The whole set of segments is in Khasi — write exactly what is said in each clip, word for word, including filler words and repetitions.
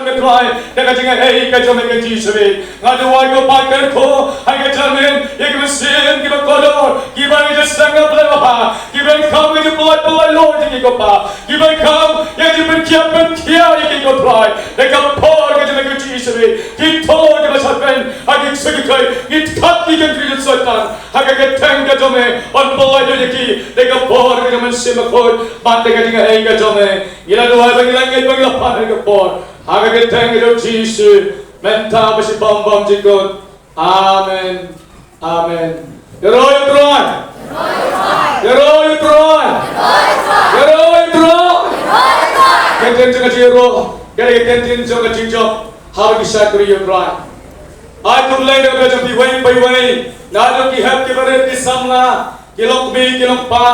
Trai, da ka jingaiei ka jong me ko Jisu. Nga duwai ko Pa kyrkhu ha ka jingim ïa ki mynsiem kiba kordor, kiba ïeit shisha ïa U Blei, kiba kham ïa ki pynlait pynlait ïa ki ko Pa, kiba kham ïa ki pynkhia pynkhia ïa ki ko Trai. Da ka por ka jong me ko Jisu, ki thor kiba shah beiñ ha ki ksuid ki khuid, ki kat ki kynti jong u Soitan. Ha ka kyrteng ka jong me, yn pynlait ïa ki da ka por ka jong me Mynsiem Bakhuid, bad da ka jingaiei ka jong me. Ngi la duwai bad ngi la ngeit bad ngi la pan ha ka por. Ha ka kyrteng ka jong u Jisu, mynta bad shibun bymjukut. Amen. Amen. Ïaroh ïa U Trai. Ïaroh ïa U Trai. Ïaroh ïa U Trai. Ka ktien jong ka jingïaroh ka dei ka ktien jong ka jingjop haba ngi shakri ïa U Trai. Ai khublei na ka bynta jong phi iwei pa iwei, naduh ki hep ki barit, ki samla, ki longkmie ki longkpa,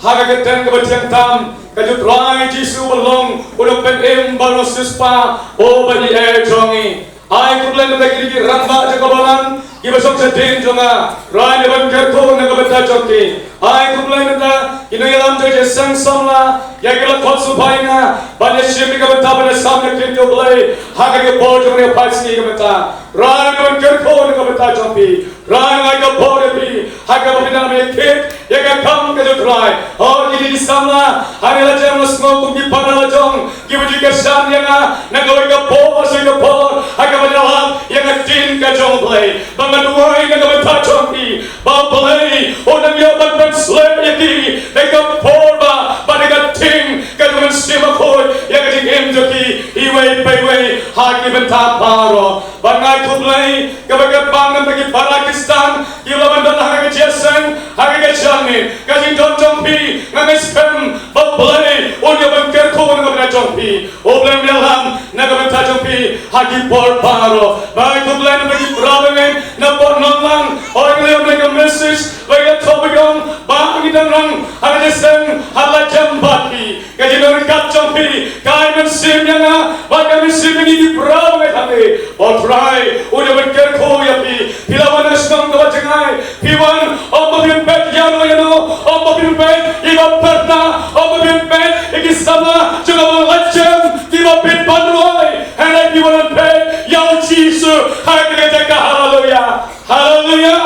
ha ka kyrteng kaba thiang tam ka jong U Trai Jisu ba long U Nongpynim bad U Nongsiewspah, U Blei jong ngi. Ai khublei na ki rangbah jong ka balang kiba shong shadien jong nga, Trai, ïa ban kyrkhu na ka bynta jong ki. Ai khublei na ki nongïalam jong ka jingïaseng samla, ïa kiba la khot sngewbha ïa nga ban ïashim ïa ka bynta, ban ïasam ïa ka ktien U Blei ha kane ka por jong ka phai sngi ka bynta. Trai, ïa ban kyrkhu na ka bynta jong phi. Trai, nga ai ka bor ïa phi ha kaba phi nang ïa kit ïa ka kam ka jong U Trai. O ki, ki samla, ha kane la jem la sngew kum ki para la jong kiba ju kyrshan ïa nga na kawei ka por sha ka por ha kaba ïalam ïa ka ktien ka jong U Blei. Ba nga duwai na ka bynta jong ki ba U Blei un nang ïoh ban pynshlur ïa ki da ka por ba, ba da ka ktien ka jong U Mynsiem Bakhuid ïa ka jingim jong ki iwei pa iwei ha ki bynta baroh. Bad nga ai khublei kaba kyrpang na ki para Khristan kiba la ban don ha ka jingïaseng ha ka jingïaseng, ka jingdon jong phi, nga ngeit skhem ba U Blei un ïoh ban kyrkhu na ka bynta jong phi. U Blei un ïalam na ka bynta jong phi ha ki por baroh. Bad nga ai khublei na ki para bangeit na Port Nonglang, hooid, ngi la ïoh ka message ba ïa thoh ba ïong ba ngi dang nang ha ka jingïaseng ha la jem bad phi. Ka jingdon ryngkat jong phi ka ai mynsiem ïa nga bad ka ai mynsiem ïa ngi ki para bangeit hangne. O Trai, un ïa ban kyrkhu ïa phi. Phi la wan na ka shnong kaba jngai, phi wan ym ba phin peit ïano ïano, ym ba phin peit ïa kiba pyrta, ym ba phin peit ïa ki samla jong ka balang la jem kiba phi ban rwai. Hynrei phi wan ban peit ïa U Jisu ha kane ka jaka. Haleluya. Haleluya.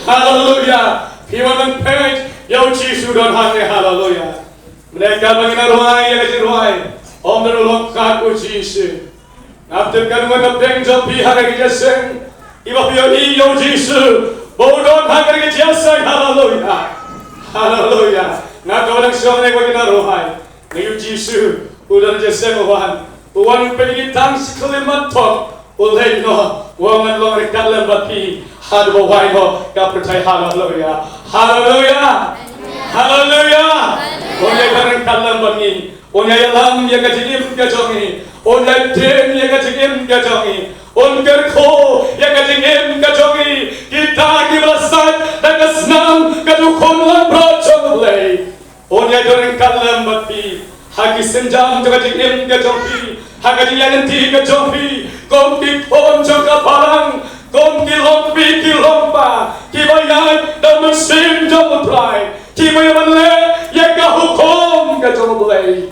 Haleluya. Phi wan ban peit ïa U Jisu don hangne. Haleluya. Mynta katba ngi nang rwai ïa ka jingrwai, ym don u long kat U Jisu. Nga tip katno ngut na pdeng jong phi ha kane ka jingïaseng, iba phi ïohi ïa U Jisu ba u don ha kane ka jingïaseng. Haleluya. Haleluya. Nga katba nang shong ne katba ngi nang rwai, nga ïohi U Jisu u don ha ka jingïaseng, u wan. U wan peit ïa ngi tang shi khyllipmat tok, u leit noh, u ong ngan long ryngkat lem bad phi haduh ba wai noh ka pyrthei. Haleluya. Haleluya. Haleluya. Un ïa don ryngkat lem bad ngi. Un ïa ïalam ïa ka jingim ka jong ngi. Un ïa ktien ïa ka jingim ka jong ngi. Un kyrkhu ïa ka jingim ka jong ngi. Kita kiba la sait da ka snam ka jong U Khun langbrot jong U Blei. Un ïa don ryngkat lem bad phi ha ki sienjam jong ka jingim ka jong phi, ha ka jingïaid lynti ka jong phi, kum ki khun jong ka balang, kum ki longkmie ki longkpa kiba ïaid da U Mynsiem jong U Trai, kiba ïa ban leh ïa ka hukum ka jong U Blei.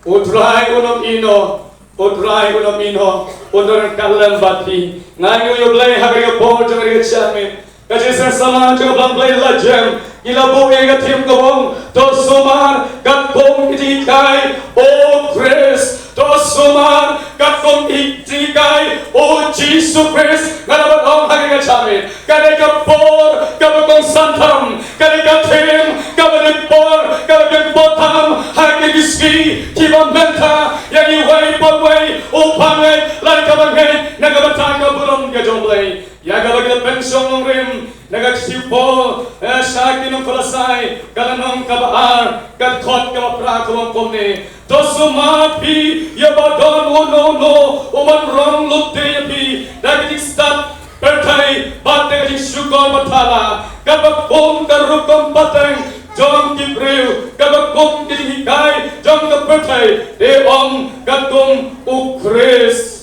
U Trai un ym ïehnoh. U Trai un ym ïehnoh, un don ryngkat lem bad phi. Nga ai nguh ïa U Blei ha kane ka por jong kane ka jingmut. Ka jingïaseng samla jong ka balang Blei la jem. Ngi la buh ïa ka theme kaba ong, to sumar katkum ki jinghikai, O Khrist. To sumar katkum ki jinghikai, O Jisu Khrist. Nga la ban ong ha kane ka jingmut, ka dei ka por kaba kongsan tam, ka dei ka theme kaba dei por kaba dei por tam ha kine ki sngi kiba mynta. Ïa ngi iwei pa iwei, u bangeit lane ka bangeit na ka bynta ka burom ka jong U Blei. Ïa kaba ngi la pynshong nongrim na ka shithi u Paul, eh, sha ki nong Kolosai, ka lynnong kaba ar, ka dkhot kaba phra, kaba ong kumne: To sumar phi ïa uba don uno uno, u ban rong lute ïa phi da ka jingstad pyrthei bad da ka jingshukor bathala, kaba kum ka rukom pateng jong ki briew, kaba kum ki jinghikai jong ka pyrthei, te ym katkum U Khrist.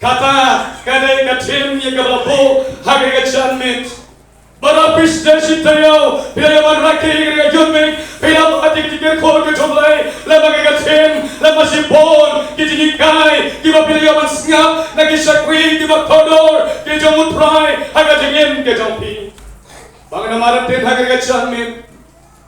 Kata ka dei ka theme ïa kaba la buh ha kane ka jingmut. Bad lada phi sdang shi taïew phi la ïoh ban rakhe ïa ka Youth Week, phi la ïoh ban ïa ka jingkyrkhu ka jong U Blei, lem bad ka theme, lem bad shibun ki jinghikai kiba phi la ïoh ban sngap na ki shakri kiba kordor ki jong U Trai ha ka jingim ka jong phi. Ba ngan ïa mar ïa phi ha ka jingim.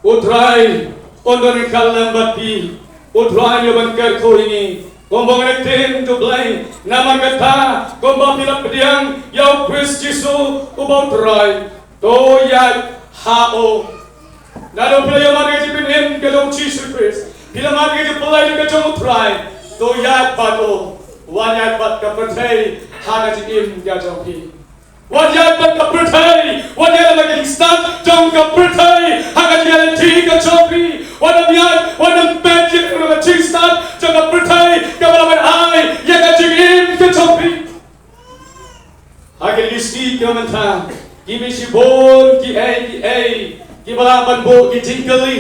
U Trai un don ryngkat lem bad phi. U Trai un ïa ban kyrkhu ïa ngi. Kumba ngi ktien to U Blei, namar kata kumba phi la pdiang ïa U Khrist Jisu uba U Trai, to ïaid ha u. Naduh phi la ïoh mad ïa ka jingpynim ka jong U Jisu Khrist, phi la mad ïa ka jingpyllait ka jong U Trai, to ïaid bad u. Wat ïaid bad ka pyrthei ha ka jingim ka jong phi. Wat ïaid bad ka pyrthei, wat ïaid bad ka jingstad jong ka pyrthei ha ka jingim ka jong phi. Wat ym ïaid, wat ym peit ïa ka jingstad jong ka pyrthei kaba la ban ai ïa ka jingim ka jong phi. Ha kine ki sngi kiba mynta, ki mih shibun kiei kiei kiba lah ban buh ki jingkylli.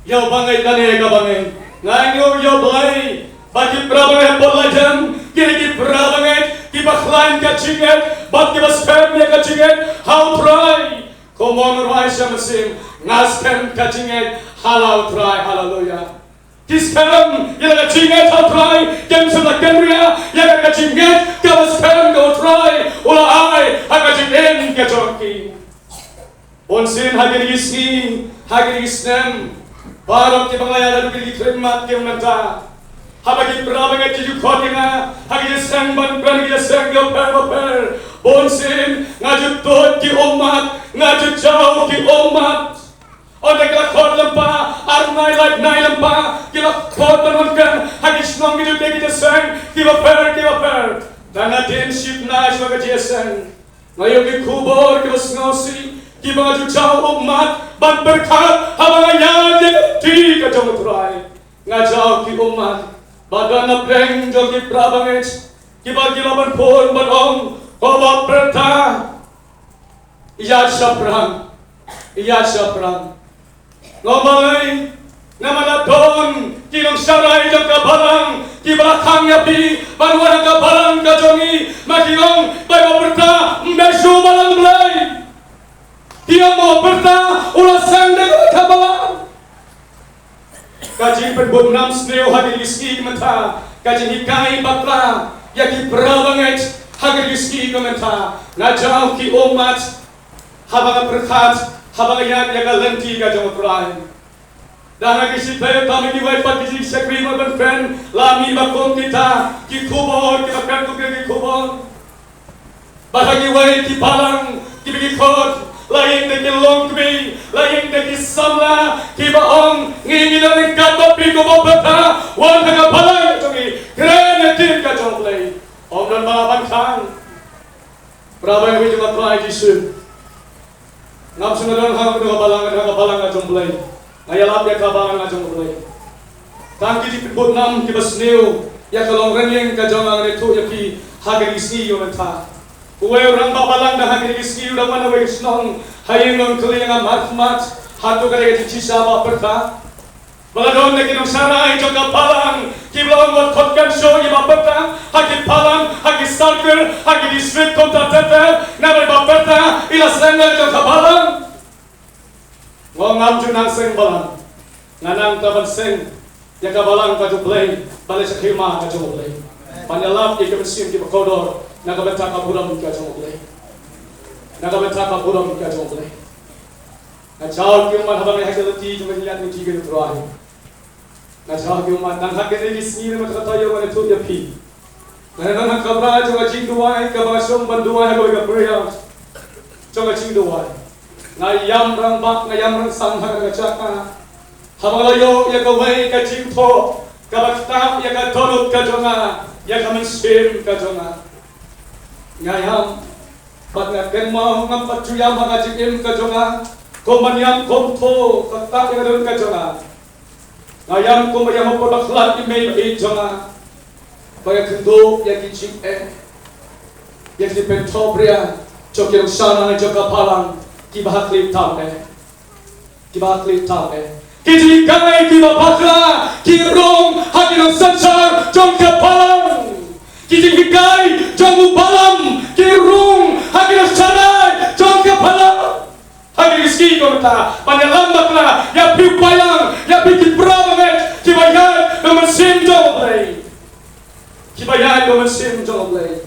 Ïa u bangeit lane ka bangeit. Nga ainguh ïa U Blei ba ki para bangeit hapoh lajong, kine ki para bangeit kiba khlaiñ ka jingngeit bad kiba skhem ïa ka jingngeit ha U Trai. Kumba u ong U Trai sha u mynsiem, nga skhem ka jingngeit ha la U Trai. Haleluya. Ki skhem ïa la ka jingngeit ha U Trai, kim shym la kynriah ïa ka jingngeit kaba skhem ka U Trai u la ai ha ka jingim ka jong ki. Bunsien ha kine ki sngi, ha kine ki snem, baroh kiba nga ïa la ki khlieh mat ki mynta. Haba ki para bangeit ki ju khot ïa nga ha ki seng ban kren ki seng ki bapher bapher. Bunsien nga ju tuid ki ummat, nga ju jaw ki ummat. Ynda ki la khot lem bad ar bnai lai bnai lem bad ki la khot ban wan kren ha ki shnong ki ju dei ki seng ki bapher ki bapher. Tang hadien shipnai shuwa ka jingseng. Nga ïoh ki khubor kiba sngewsih kiba nga ju jaw ummat ban pyrkhat haba nga ïaid ïa ka lynti ka jong U Trai. Nga jaw ki ummat ba don na pdeng jong ki para bangeit kiba ki la ban phone ban ong, ko Bah Pyrtha, ïaid shaphrang, ïaid shaphrang. Nga ong balei? Namar la don ki nongsharai jong ka balang kiba la khang ïa phi ban wan ha ka balang ka jong ngi. Ma ki ong, Bah Pyrtha, ym dei shuh balang Blei. Ki ong Bah Pyrtha u la seng da ka balang. Ka jingpynbud nam sniew ha kine ki sngi ki mynta, ka jinghikai bakla ïa ki para bangeit ha kine ki sngi ki mynta. Nga jaw ki ummat haba nga pyrkhat, haba nga ïaid ïa ka lynti ka jong U Trai. Da na ki shi peit tam ki wei pat ki jingshakri ma ban kren, la mih ba kum kita ki khubor kiba kren kum ki khubor. Bad ha kiwei ki balang kiba ki khot, la ïing da ki longkmie, la ïing da ki samla, kiba ong, ngi ngi la ryngkat bad phi ko Bah Pyrtha, wan ha ka balang jong ngi, kren ïa ka ktien ka jong U Blei. Ym don ba la ban khang. Para bangeit jong U Trai Jisu. Ngam shym la don ha kano ka balang, ha ka balang ka jong U Blei. Nga ïalap ïa ka balang ka jong U Blei. Tang ki jingpynbud nam kiba sniew ïa ka long rynïeng ka jong nga, ngan ïathuh ïa phi ha kine ki sngi ïa u mynta. Uwei u rangbah balang da ha kine ki sngi u dang wan na uwei u shnong ha ïing, u ong khlieh ïa nga markhmat, hato ka dei ka jingshisha Bah Pyrtha. Ba la don na ki nongsharai jong ka balang kiba la ong wat khot kynshoh ïa Bah Pyrtha ha ki balang, ha ki circle, ha ki district kumta ter ter, namar Bah Pyrtha i la seng na jong ka balang. Nga ong ngam ju nang seng balang. Nga nang ta ban seng ïa ka balang ka jong U Blei, ban leit sha ka hima ka jong U Blei, ban ïalap ïa ki mynsiem kiba kordor na ka bynta ka burom ka jong U Blei. Na ka bynta ka burom ka jong U Blei. Nga jaw ki ummat haba nga ïaid ha ka lynti jong ka jingïaid lynti ka jong U Trai. Nga jaw ki ummat, tang ha kine ki sngi, namar kata ïa nga ïathuh ïa phi. Nga don ha ka bynta jong ka jingduwai kaba nga shong ban duwai ha kawei ka prayer jong ka jingduwai. Nga ïam rangbah, nga ïam rangsan ha kane ka jaka. Haba nga la ïoh ïa kawei ka jingthoh kaba ktah ïa ka dohnud ka jong nga, ïa ka mynsiem ka jong nga. Nga ïam bad nga kynmaw ngam pat ju ïam ha ka jingim ka jong nga kum ban ïam kumto, kata ïa ka dohnud ka jong nga. Nga ïam kum ban ïam ha u paidbah khlad, i mei i jong nga. Ba nga kynduh ïa ki jingeh, ïa ki jingpynthok briew jong ki nongsharai jong ka balang kiba ha khlieh tam eh. Kiba ha khlieh tam eh. Ki jinghikai kiba bakla ki rung ha ki nongsynshar jong ka balang. Ki jinghikai jong u balang ki rung ha ki nongsharai jong ka balang. Ha kine ki sngi kumta, ban ïalam bakla ïa phi u paidlang, ïa phi ki para bangeit kiba ïaid da ka mynsiem jong U Blei. Kiba ïaid ba mynsiem jong U Blei.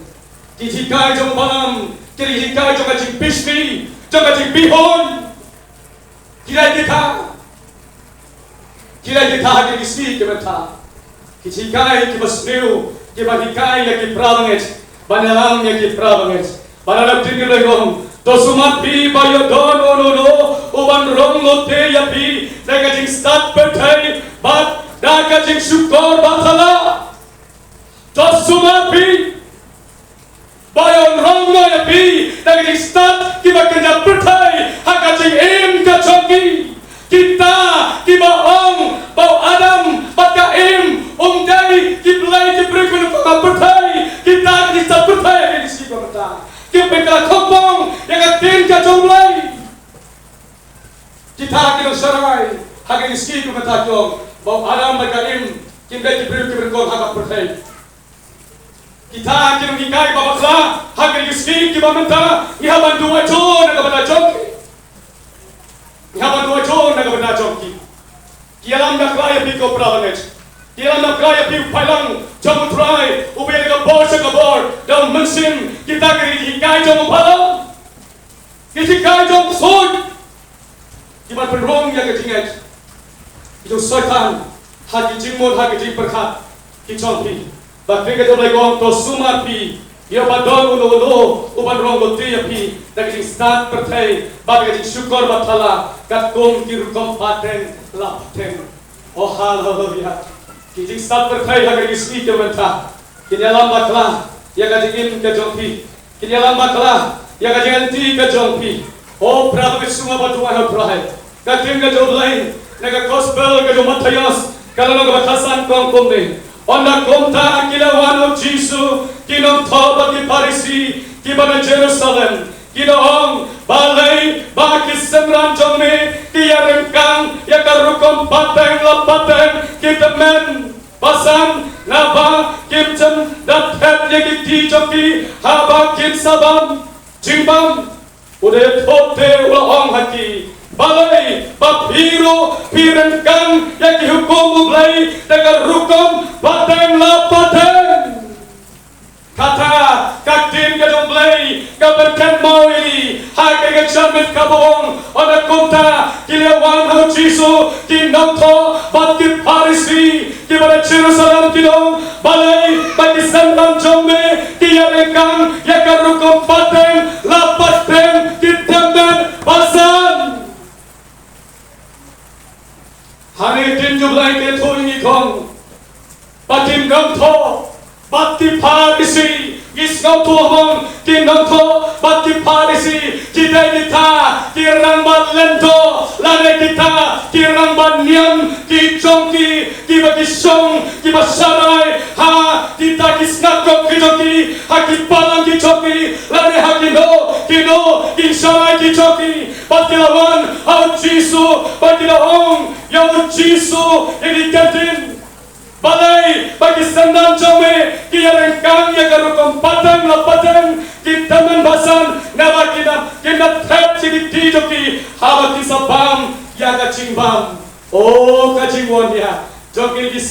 Ki jinghikai jong u Balaam, ki jinghikai jong ka jingbishni, jong ka jingpynhun. Ki dei kita. Ki dei kita ha kine ki sngi ki mynta. Ki jinghikai kiba sniew, kiba hikai ïa ki para bangeit, ban ïalam ïa ki para bangeit. Ba na la ktien ki la ong, to sumar phi ba ïoh don uno uno uban rong lute ïa phi da ka jingstad pyrthei bad da ka jingshukor ba thala. To sumar phi ba ïoh rong noh ïa phi da ka jingstad kiba kynja pyrthei ha ka jingim ka jong ki. Kita kiba ong ba u Adam bad ka Im um dei ki blei ki briew kiba nyngkong ha pyrthei. Kita ki jingstad pyrthei ha kine ki sngi ba mynta ki pynkylla khongpong ïa ka ktien ka jong U Blei. Kita ki nongshakri ha kine ki sngi ki mynta ki ong ba u Adam bad ka Im kim dei ki briew kiba nyngkong ha ka pyrthei. Kita ki nonghikai ba bakla ha kine ki sngi kiba mynta ngi hap ban duwai jur na ka bynta jong ki. Ngi hap ban duwai jur na ka bynta jong ki. Ki ïalam bakla ïa phi ko para bangeit. Ki ïalam bakla ïa phi u paidlang jong U Trai uba ïaleh ka bor sha ka bor da u mynsiem. Kita ki nonghikai jong u Balaam. Ki jinghikai jong u ksuid kiba pynrung ïa ka jingngeit ki jong u Soitan ha ki jingmut ha ki jingpyrkhat ki jong phi. Ba ktien ka jong U Blei ka ong to sumar phi ïa ba don uno uno uban rong lute ïa phi da ka jingstad pyrthei bad da ka jingshukor ba thala katkum ki rukom pateng la pateng. Oh haleluya. Ki jingstad pyrthei ha kine ki sngi ki mynta kin ïalam bakla ïa ka jingim ka jong phi. Kin ïalam bakla ïa ka jingïaid ka jong phi. O para bangeit, sngewbha ban duwai ha U Trai. Ka ktien ka jong U Blei na ka gospel ka jong u Mathaios ka lynnong kaba khatsan ka ong kumne. Ynda kumta ki la wan ha u Jisu ki nongthoh bad ki Pharisi kiba na Jerusalem. Ki da ong, balei ba ki synran jong me ki ïaryngkang ïa ka rukom pateng la pateng, ki tymmen basan, naba kim shym da thep ïa ki kti jong ki haba kin sa bam jingbam? U da ïathuh te u la ong ha ki, balei ba phi ruh phi ryngkang ïa ki hukum U Blei da ka rukom pateng la pateng? Kata ka ktien ka jong U Blei ka pynkynmaw ïa ngi ha ka jingïaid ka bor. Ynda kumta ki la wan ha u Jisu ki nongthoh bad ki Pharisi kiba na Jerusalem, ki ong, balei ba ki synran jong me ki ïaryngkang ïa ka rukom pateng la pateng, ki tymmen basan? Hangne ktien jong U Blei ka ïathuh ïa ngi, ka ong ba ki nongthoh bad ki Pharisi, ngi sngewthuh, ong, ki nongthoh bad ki Pharisi ki dei kita ki rangbah lyngdoh lane kita ki rangbah niam ki jong ki, kiba ki shong, kiba sharai ha kita ki synagog ki jong ki, ha ki balang ki jong ki, lane ha kino kino ki sharai ki jong ki. Bad ki la wan ha u Jisu bad ki la ong ïa u Jisu ïa kine ki ktien, balei ba ki synran jong me ki ïaryngkang ïa ka rukom pateng la pateng, ki tymmen basan, naba kim da, kim da thep ïa ki kti jong ki haba kin sa bam ïa ka jingbam? O ka jingwan ïa jong kine ki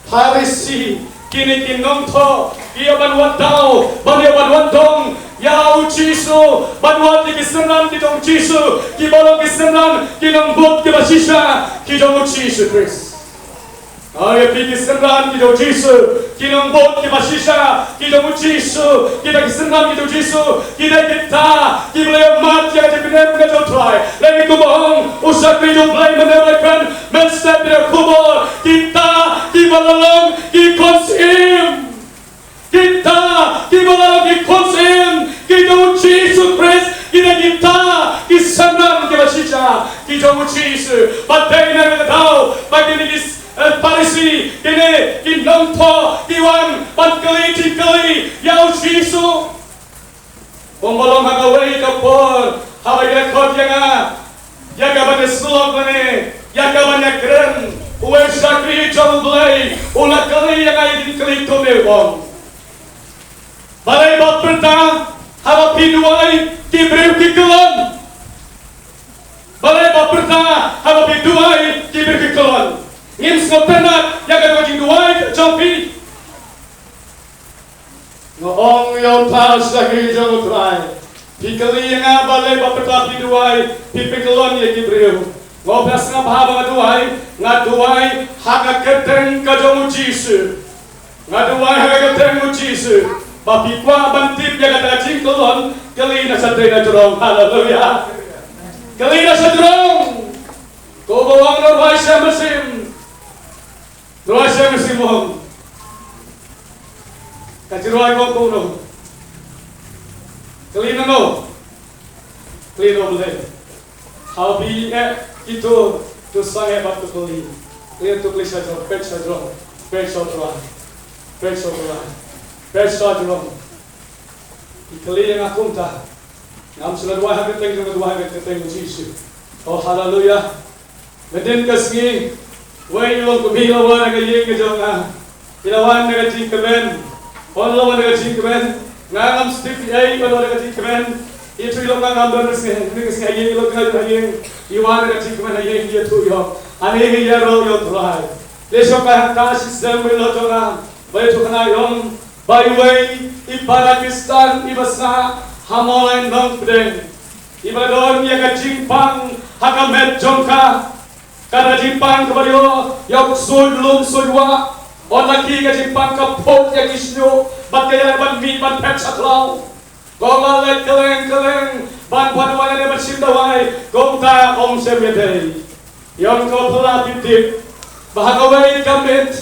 Pharisi, kine ki nongthoh, ki ïa ban wad daw, ban ïa ban wad dong ïa u Jisu, ban wad ïa ki synran ki jong u Jisu, kiba long ki synran ki nongbud kiba shisha ki jong u Jisu Khrist. Ïa phi ki synran ki jong u Jisu, ki nongbud kiba shisha ki jong u Jisu, kita ki synran ki jong u Jisu ki dei kita kiba la ïohmad ïa ka jingpynim ka jong u Trai. Lane kumba ong u shakri jong U Blei mynne u la kren mynstep ïa ka khubor, kita kiba la long ki khun syiem. Kita kiba la long ki khun syiem ki jong u Jisu Khrist, ki dei kita ki synran kiba shisha ki jong u Jisu. Bad dei na kata ka daw ba kine ki, eh, Pharisi, kine ki nongthoh, ki wan ban kylli jingkylli ïa u Jisu. Kumba long ha kawei ka por, haba ki la khot ïa nga ïa ka ban ïasyllok lane ïa ka ban ïakren, uwei u shakri jong U Blei u la kylli ïa nga ïa ki jingkylli kumne, u ong, balei ba pyrta haba phi duwai ki briew ki kyllon? Balei ba pyrta haba phi duwai ki briew ki kyllon? Ngim sngewtynnat ïa ka jingduwai ka jong phi? Ong ïa u Trai, sha ki jong u Trai. Phi kylli ïa nga balei ba phi duwai, phi pynkyllon ïa ki briew. Nga ong ïa phi, sngap bha ba nga duwai, nga duwai ha ka kyrteng ka jong u Jisu. Nga duwai ha ka kyrteng u Jisu. Ba phi kwah ban tip ïa kata ka jingkyllon, kylli na shatei na jrong. Haleluya. Kylli na shatei jrong. Ko ba wan na ruwai sha mynsiem. Ruwai sha mynsiem ong. Ka jingrwai kong kong no. Kylli na no. Kylli na u Blei. Haba phi eh kito, to sangeh bad to kylli. Kylli to kylli sha jrong, peit sha jrong, peit sha jrong, peit sha jrong, peit sha jrong. Phi kylli ïa nga kumta. Ngam shu la duwai ha ka kyrteng, ngam duwai ha ka kyrteng u Jisu. Oh, haleluya. Mynta ka sngi, wei u long kumne, i la wan na ka ïing ka jong nga. I la wan na ka jingkmen. Wan la wan na ka jingkmen. Nga ngam sdang ei, wan la wan na ka jingkmen. Ïathuh ïa u nga ngam don na ka sngi, na ka sngi ha ïing, i la wan na ka jingkmen ha ïing, ïathuh ïa u. Ani ïaroh ïa u Trai. Lehse ka hangta shi snem wei la jong nga. Ba ïathuh kane ïa u. Ba iwei i para Khristan iba sah ha Mawlai Nongpdeng, iba don ïa ka jingpang ha ka met jong ka. Kata ka jingpang kaba ïoh ïa u ksuid lum suid wah. Ong la ki, ka jingpang ka phut ïa ki shñiuh bad ka ïaid ban mih ban phet sha khlaw. Ko ba leit kylleng kylleng ban pan dawai ne ban shim dawai, kumta ym shym ïadei. Ïa kaba phi la tip ba ha kawei ka miet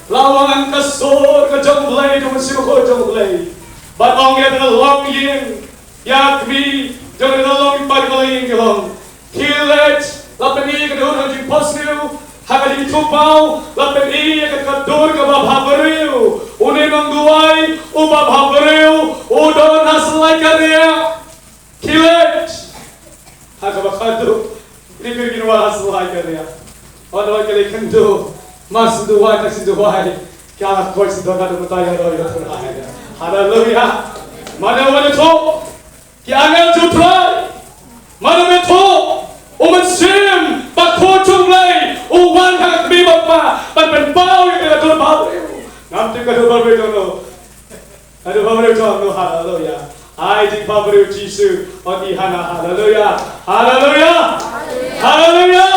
la wan ka sur ka jong U Blei, jong u Mynsiem Bakhuid jong U Blei, ban ong ïa ka longïing, ïa kmie jong ka longïing, ba ka longïing ka long. Khie leit, la pyni ka dur ha ka jingphohsniew, ha ka jingithuhpaw, la pyni ïa ka dur kaba bhabriew. Une u nongduwai uba bhabriew u don ha Sallai Kariak. Khie leit. Ha kaba khadduh, ni phi kin wan ha Sallai Kariak. Wan wan ka leit khyndew. Mar shu duwai, tang shu duwai, ka la koit shu duwai, ka duwai, ïaroh ïa U Trai. Haleluya. Mano ban ïathuh? Ki angel jong U Trai. Mano ban ïathuh? U Mynsiem Bakhuid jong U Blei u wan ha ka kmie bad kpa ban pynpaw ïa ka dur bhabriew. Ngam tip ka dur bhabriew jong no. Ka dur bhabriew jong no, haleluya. Ai jingbhabriew Jisu, ong i ha nga, haleluya. Haleluya. Haleluya.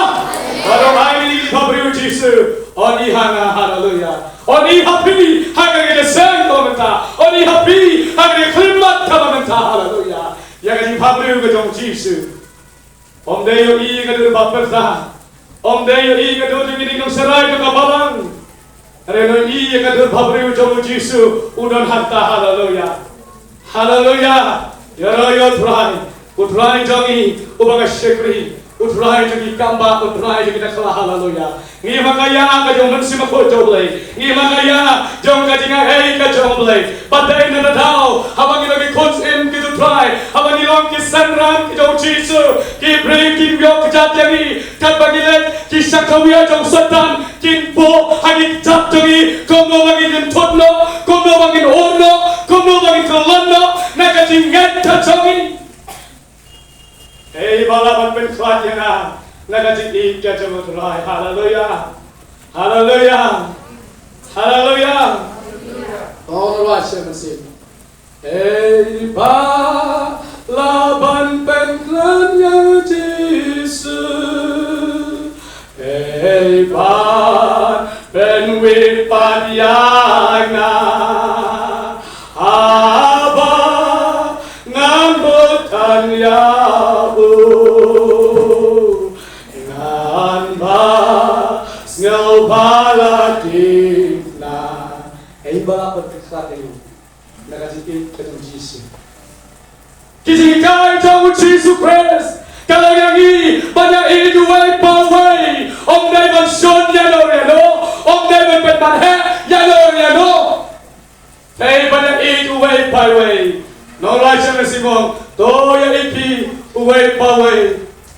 Ba dang ai jingbhabriew Jisu, ong i ha nga, haleluya. Ong i ha phi ha kane ka jingïaseng kaba mynta. Ong i ha phi ha kane ka jingkyrmen kaba mynta, haleluya. Ïa ka jingbhabriew ka jong U Jisu. Ym dei ïohi ïa ka dur ba pyrta. Ym dei ïohi ïa ka dur jong ki nongshakri jong ka balang. Hynrei ïohi ïa ka dur bhabriew jong U Jisu u don hangta, haleluya. Haleluya. Ïaroh ïa U Trai. U Trai jong ngi uba ka shakri. U Trai jong ki kambah, U Trai jong ki dakhla, haleluya. Ngim ha ka ïa ka jong U Mynsiem Bakhuid jong U Blei. Ngim ha ka ïa jong ka jingaiei ka jong U Blei. Ba dei na kata ka daw, haba ngi long ki khun syiem ki jong U Trai, haba ngi long ki synran ki jong U Jisu, ki briew kin ïoh kjat ïa ngi, katba ngi leit ki shakri jong u Soitan kin buh ha ki kjat jong ngi, kumno ba ngin thut noh, kumno ba ngin ur noh, kumno ba ngin kyllon noh na ka jingngeit ka jong ngi. Ei ba lah ban pynkhlad ïa nga na ka jingïeit ka jong U Trai. Haleluya. Haleluya. Haleluya. Ong ruh sha mynsiem. Ei ba lah ban pynkhlad ïa U Jisu. Ei ba pynwit pat ïa nga, haba ngan bud than ïa u, ngan ba sngewbha la tip na. Ei ba la pynkhlad ïa u. Na ka jingïeit ka jong U Jisu. Ki jinghikai jong U Jisu Khrist ka la ïa ngi ban ïa ïeit uwei pa uwei. Ym dei ban shun ïano ïano, ym dei ban pynban heh ïano ïano. Dei ban ïa ïeit uwei pa uwei. Nongrwai Shem Simon, to ïa ïeit phi uwei pa uwei.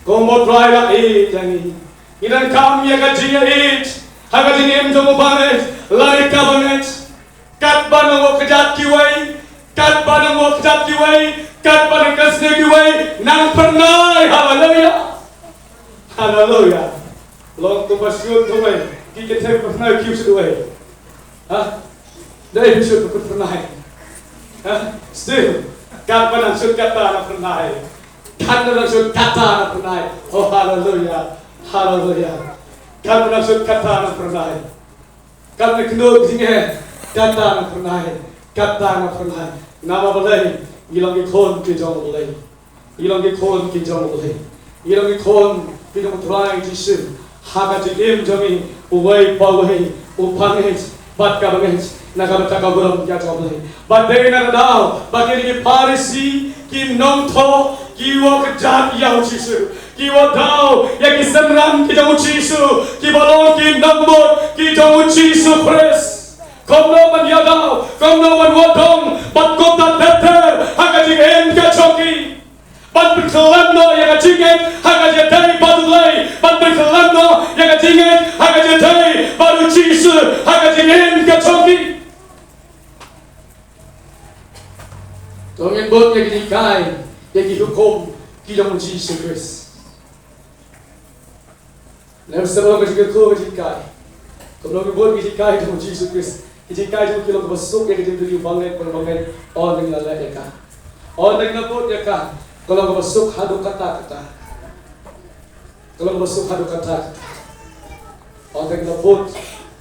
Kumba U Trai la ïeit ïa ngi. Ngi donkam ïa ka jingïa ïeit ha ka jingim jong u bangeit lane ka bangeit. Katba nang ïoh kjat kiwei, katba nang ïoh kjat kiwei, katba nang kynsan kiwei, nang phyrnai. Haleluya. Haleluya. Long kumba shu tawei, ki kynthei phyrnai ki shu tawei. Ha? Dei shu phyrnai. Still, katba nang shut katta na pyrnai. Katba nang shut katta na pyrnai. Oh, hallelujah. Hallelujah. Katba nang shut katta na pyrnai. Katba kynduh jingeh, katta na pyrnai. Katta na pyrnai. Namar balei? Ngi long ki khun ki jong U Blei. Ngi long ki khun ki jong U Blei. Ngi long ki khun ki jong U Trai Jisu. Ha ka jingim jong ngi, uwei pa uwei u pang ïeit bad ka bang ïeit na ka bynta ka burom ka jong U Blei. Bad dei na ka daw ba kine ki Pharisi, ki nongthoh, ki wa kjat ïa U Jisu, ki wa daw ïa ki synran ki jong U Jisu, ki ba long ki nongbud ki jong U Jisu Khrist. Kumno ban ïa daw, kumno ban wa dong bad kumta ter ter ha ka jingim ka jong ki. Ban pynkhlem noh ïa ka jingngeit ha ka jingïadei bad U Blei. Ban pynkhlem noh ïa ka jingngeit ha ka jingïadei bad U Jisu ha ka jingim ka jong ki. To ngin bud ïa ki jinghikai, ïa ki hukum ki jong U Jisu Khrist. Lem sa ka jingkyrkhu ka jinghikai. Kumno ngi bud ka jinghikai jong U Jisu Khrist. Ka jinghikai jong U ki long kaba suk ïa ka jingim jong ngi bangeit bad bangeit. Ong ngi la leh ïa ka. Ong ngi la bud ïa ka. Ka long kaba suk haduh katta katta. Ka long kaba suk haduh katta katta. Ong ngi la bud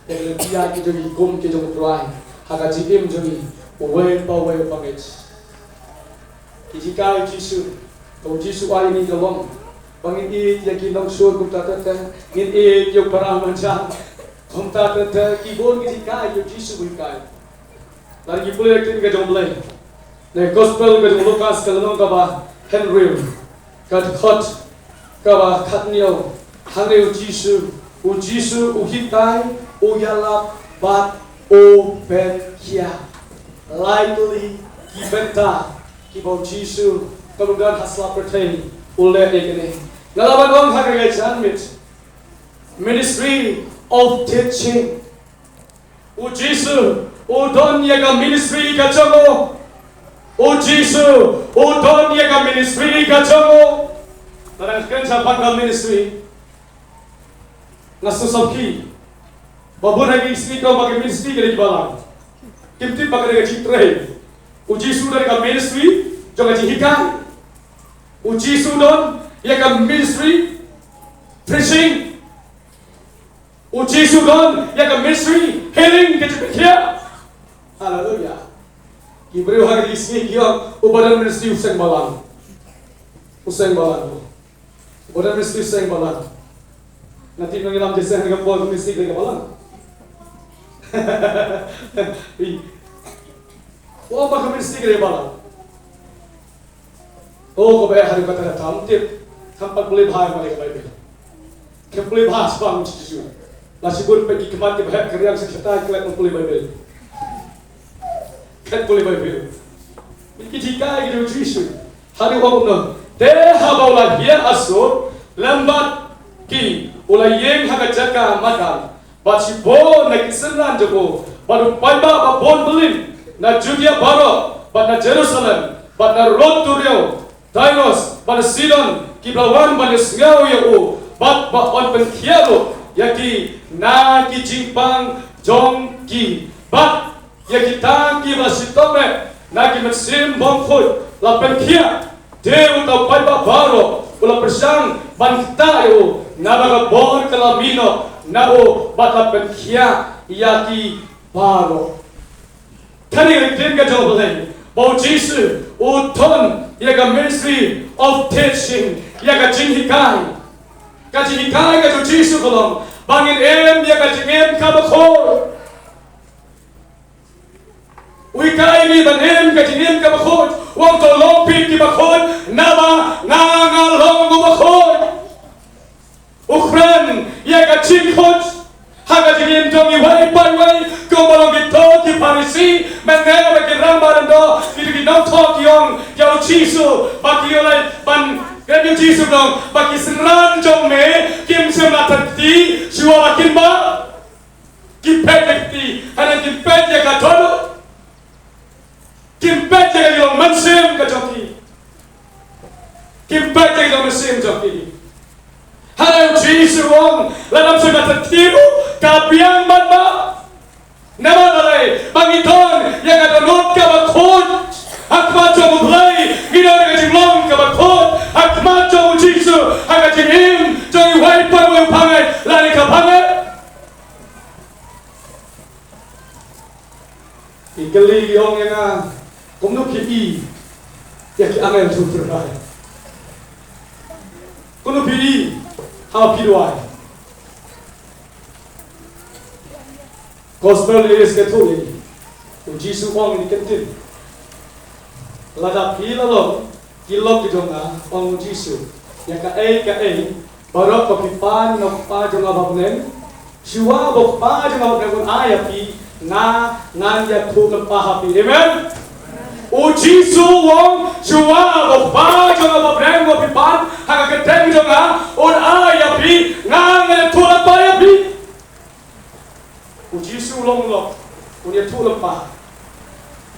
ïa ka lynti ïa ki jong ngi kum ki jong U Trai. Ha ka jingim jong ngi uwei pa uwei u pang ïeit. Ki jinghikai U Jisu, ka U Jisu ai ïa ngi ka long ba ngin ïeit ïa ki nongshun kumta ter ter, ngin ïeit ïa u para marjan kumta ter ter, ki bun ki jinghikai U Jisu u hikai. Lada ngi pule ïa ka ktien ka jong U Blei na ka Gospel ka jong u Lukas ka lynnong kaba hynriew, ka dkhot kaba khathynñiew, hangne U Jisu, U Jisu u hikai, u ïalap bad u pynkhiah. Likely ki bynta kiba U Jisu, ka u don ha sla pyrthei, u leh ïa kine. Nga lah ban ong ha kane ka janmiet, ministry of teaching. U Jisu u don ïa ka ministry ka jong u. U Jisu u don ïa ka ministry ka jong u. Lada ngan kren shaphang ka ministry, nga sngewsih ba bun ha ki sngi ki ong ba ka ministry ka dei ka balang. Kim tip ba ka dei ka jingtrei. U Jisu u don ïa ka ministry jong ka jinghikai. U Jisu u don ïa ka ministry preaching. U Jisu u don ïa ka ministry healing, ka jingpynkhiah. Haleluya. Ki briew ha ki sngi ki ong, uba don ministry u seng balang. U seng balang. Uba don ministry u seng balang. Nga tip nongïalam jingïaseng ha ka por ka ministry ka dei ka balang. Ï. Ong ba ka ministry ka dei ka balang. Oh, ko ba eh, hari kata kata, ym tip. Kam pat pule bha ïa ka Baibl. Kam pule bha shaphang U Jisu. La shibun peit ki khmat kiba heh, ka riang sha ki kata, klet ban pule Baibl. Klet pule Baibl. Ki jinghikai ki jong U Jisu. Hadien ba u ong, te haba u la hiar asur lem bad ki, u la ïeng ha ka jaka madan. Bad shibun na ki synran jong u, bad u paidbah ba bun byllien na Judia baroh, bad na Jerusalem, bad na rud duriaw Tirus bad na Sidon, kiba la wan ban ïasngew ïa u, bad ba un pynkhiah ruh ïa ki na ki jingpang jong ki. Bad ïa kita kiba la shitom eh na ki mynsiem bymkhuid la pynkhiah. Te uta u paidbah baroh u la pyrshang ban ktah ïa u, naba ka bor ka la mih noh na u bad la pynkhiah ïa ki baroh. Kane ka ktien ka jong U Blei ba U Jisu u don ïa ka ministry of teaching, ïa ka jinghikai. Ka jinghikai ka jong U Jisu ka long ba ngin im ïa ka jingim kaba khuid. U hikai ngi ban im ka jingim kaba khuid. U ong to long phi kiba khuid, naba nga nga long uba khuid. U kren ïa ka jingkhuid ha ka jingim jong iwei pa iwei, kumba long kito ki Pharisi mynne bad ki rangbah lyngdoh, kito ki nongthoh ki ong ïa U Jisu ba ki ïoh leh ban kren ïa U Jisu, ki ong ba ki synran jong me kim shym la thait kti shuwa ba kin bah. Ki peit ïa ka kti, hynrei kim peit ïa ka dohnud. Kim peit ïa ka jinglong mynsiem ka jong ki. Kim peit ïa ka jinglong mynsiem jong ki. Hynrei U Jisu u ong, lada ym shym la thait kti ruh, ka biang ban bah. Namar balei? Ba ngi don ïa ka dohnud kaba khuid. Kumno phi i ïa ki angel jong U Trai? Kumno phi i haba phi duwai? Gospel Elias ka ïathuh ïa ngi. U Jisu u ong ïa ngi, ka ktien, lada phi la long ki lok ki jong nga, ong U Jisu, ïa kaei kaei baroh ba phi pan na u Kpa jong nga ba ha bneng, shuwa ba u Kpa jong nga ba ha bneng un ai ïa phi, nga ngan ïathuh lypa ha phi. Amen. U Jisu u ong, shuwa ba u Kpa jong nga ba ha bneng ba phi pan ha ka kyrteng jong nga un ai ïa phi, nga ngan ïathuh lypa ïa phi. U Jisu u long u lok, un ïathuh lypa.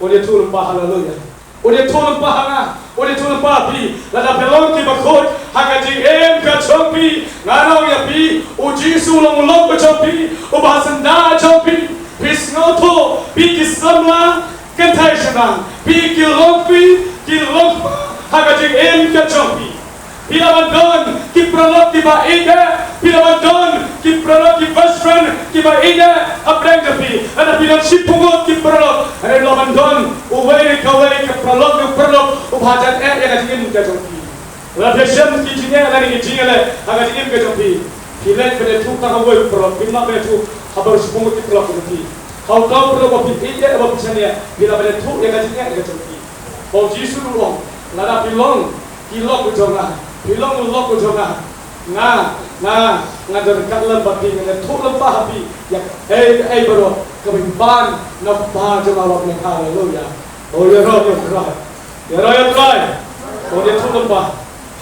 Un ïathuh lypa, haleluya. Un ïathuh lypa ha nga, un ïathuh lypa ha phi. Lada phi long ki bakhuid ha ka jingim ka jong phi, nga ong ïa phi, U Jisu u long u lok ka jong phi, uba ha syndah jong phi. Phi sngewthuh, phi ki samla kynthei shynrang, phi ki longkmie ki longkpa ha ka jingim ka jong phi. Phi lah ban don ki paralok kiba ïeit, phi lah ban don ki paralok ki best friend kiba ïeit hapdeng jong phi. Lada phi don shiphew ngut ki paralok, hynrei lah ban don uwei ne kawei ka paralok ne u paralok uba hajan eh ïa ka jingim ka jong phi. Lada phi shem ki jingeh lane ki jingeh leh ha ka jingim ka jong phi, phi leit ban ïathuh tang ha uwei u paralok, phim lah ban ïathuh ha baroh shiphew ngut ki paralok jong phi. Ha uta u paralok ba phi ïeit, ba phi shaniah, phi lah ban ïathuh ïa ka jingeh ka jong phi. Ba U Jisu u ong, lada phi long ki lok ka jong nga, phi long u lok ka jong nga, nga, nga, nga don ryngkat lem bad phi, ngan ïathuh lypa ha phi ïa kaei kaei baroh kaba phi pan na u Kpa jong nga ba ha bneng. Haleluya. Oh, ïaroh ïa U Trai. Ïaroh ïa U Trai. Ba un ïathuh lypa.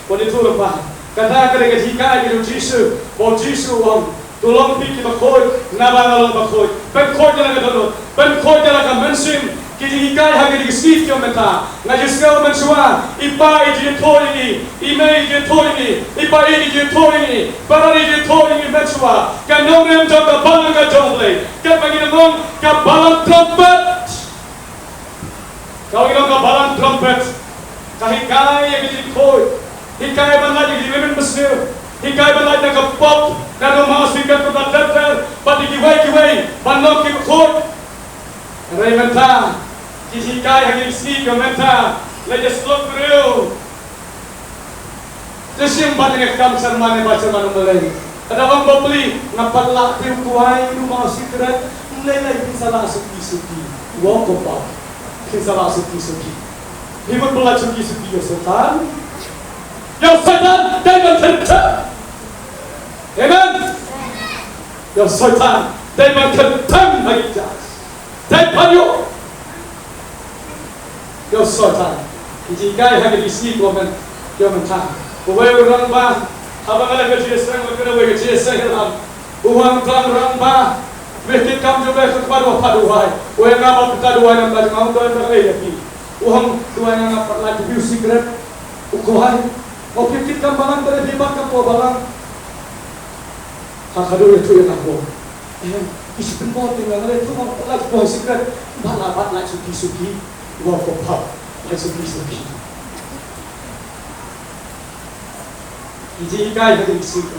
Ba un ïathuh lypa. Kata ka dei ka jinghikai ka jong U Jisu. Ba U Jisu u ong, to long phi ki bakhuid, naba nga long bakhuid. Pynkhuid ïa la ka dohnud, pynkhuid ïa la ka mynsiem. Ki jinghikai ha kine ki sngi ki ong mynta, nga ju sngew mynshuwa, i pa i ju ïathuh ïa ngi, i mei i ju ïathuh ïa ngi, i pa i ju ïathuh ïa ngi, para i ju ïathuh ïa ngi mynshuwa. Ka nongrim jong ka balang ka jong U Blei, katba ngi dang ong, ka balang trumpet. Ka ong ka balang trumpet ka hikai ïa ka jingkhuid, hikai ban lait ïa ka jingmynbeiñ mynsiem, hikai ban lait na ka pop, na u mawsikrep, na ka ter ter bad ïa kiwei kiwei ban long ki bakhuid. Hynrei mynta ki jinghikai ha kine ki sngi ka mynta la ïa slok briew. Te shim bad nga kam syrman ne ba syrman u Blei. Ka da ong bapli, nga pat lah te u kwai u mawsikrep, ym lei lei phin sa lah suki suki. Wow, ko pa. Phin sa lah suki suki. Phi mut ba lah suki suki ïa u Soitan. Ïa u Soitan dei ban kynthem. Amen. Ïa u Soitan dei ban kynthem ha ki judge. Dei ban ïoh. Ïa u Soitan. Ki jinghikai ha kine ki sngi ko men. Ïa u men tang. Uwei u rangbah. Haba nga leit ka jingïaseng, nga kynnoh uwei ka jingïaseng ïalam. U hangta u rangbah. Wei kit kam jong wei ka kpa u pat u wai. Uwei nga ba u pat u wai, nga ba nga u doi ba ei ïa phi. U hang duwai nga, nga pat lait phi u sikrep. U kwai. Ba phi kit kam balang, ba phi bat kam ko balang. Ha ka dei ïathuh ïa nga ko. Em, ki shi pynbor te nga leh tu nga pat lait ko sikrep. Ba la bat lait suki suki. Wa ko pap. Lait suki suki. Ki jinghikai ha ki suki.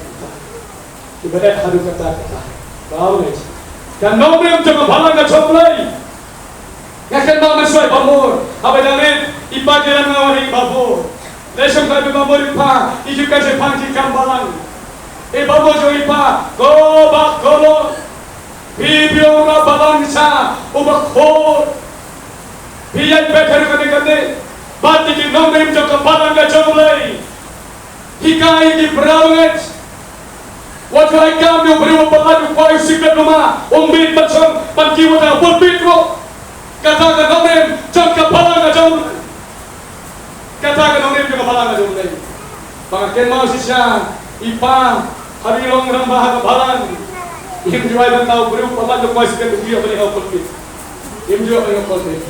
Ki ba dei haduh katta katta. Ba u leh. Ka nongrim jong ka balang ka jong U Blei. Nga kynmaw mynshuwa i Bah Mur, haba dang rit i pa ki ïalam nga wan ha i Bah Mur. Lei shem ka i Bah Mur, i pa, i ju ka jingpang jingkam balang. I Bah Mur jong i pa, ko bah ko lok. Phi phi ong u rah balang sha u bakhuid. Phi ïaid beit ha kane kane. Bad ki nongrim jong ka balang ka jong U Blei. Hikai ïa ki para bangeit. Wat ju ai kam ïa u briew uba pat lait, u kwai, u sikrep, namar um bit ban shong ban kiew ha pulpit ruh. Kata ka nongrim jong ka balang ka jong U Blei. Kata ka nongrim jong ka balang ka jong U Blei. Ba nga kynmaw shisha i pa, haba i long rangbah ha ka balang. Im ju ai ban tau briew uba pat lait, u kwai, sikrep, u kiew ban ïa ha pulpit. Im ju ai ban ïa ha pulpit.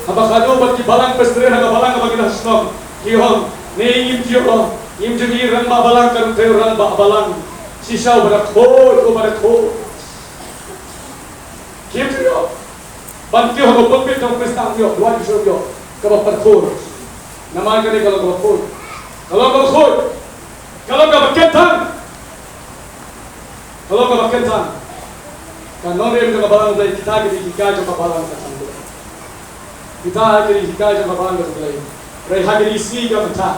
Haba ka dei bad ki balang Presbyterian ha ka balang kaba ki la shnong. Ki ong, ne ngim ju ong, ngim ju ong i rangbah balang, ka dei u rangbah balang. Shisha uba dei khuid, uba dei khuid. Ngim ju ong. Ban kiew ha ka pulpit jong u Khristan ïoh, duwai shisha ïoh. Kaba pat khuid. Namar kane ka long kaba khuid. Ka long kaba khuid. Ka long kaba kyntang. Ka long kaba kyntang. Ka nongrim jong ka balang Blei, kita ki dei ki hikai jong ka balang ka jong Blei. Kita ha ki jinghikai jong ka Balang ka Blei. Hynrei ha kine ki sngi ka mynta,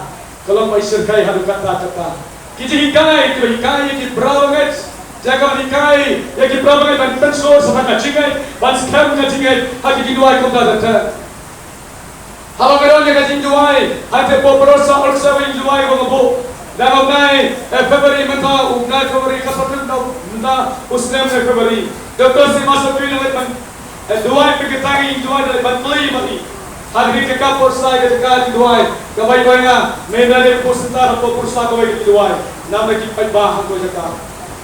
ka long ba i shyrkhei haduh katta katta. Ki jinghikai kiba hikai ïa ki para bangeit, ïa ka ban hikai ïa ki para bangeit ban pynsngew sa ka jingngeit, ban skhem ka jingngeit ha ki jingduwai kumta katta. Haba nga don ïa ka jingduwai, hynrei pop pyrshah ol sa jingduwai ba nga buh. Dang u bnai, eh, February mynta, u bnai February ka saw mynta, mynta u snem, eh, February. Doktor Sima Satwi na leit ban, eh, duwai pyrkhat ïa jingduwai, na leit ban kylli ma i. Hynrei ka ka pyrshah ka jaka jingduwai, ka bai bai nga, mynta dei pyrshah ta, pyrshah ka bai ka jingduwai. Namar ki paidbah ha ka jaka.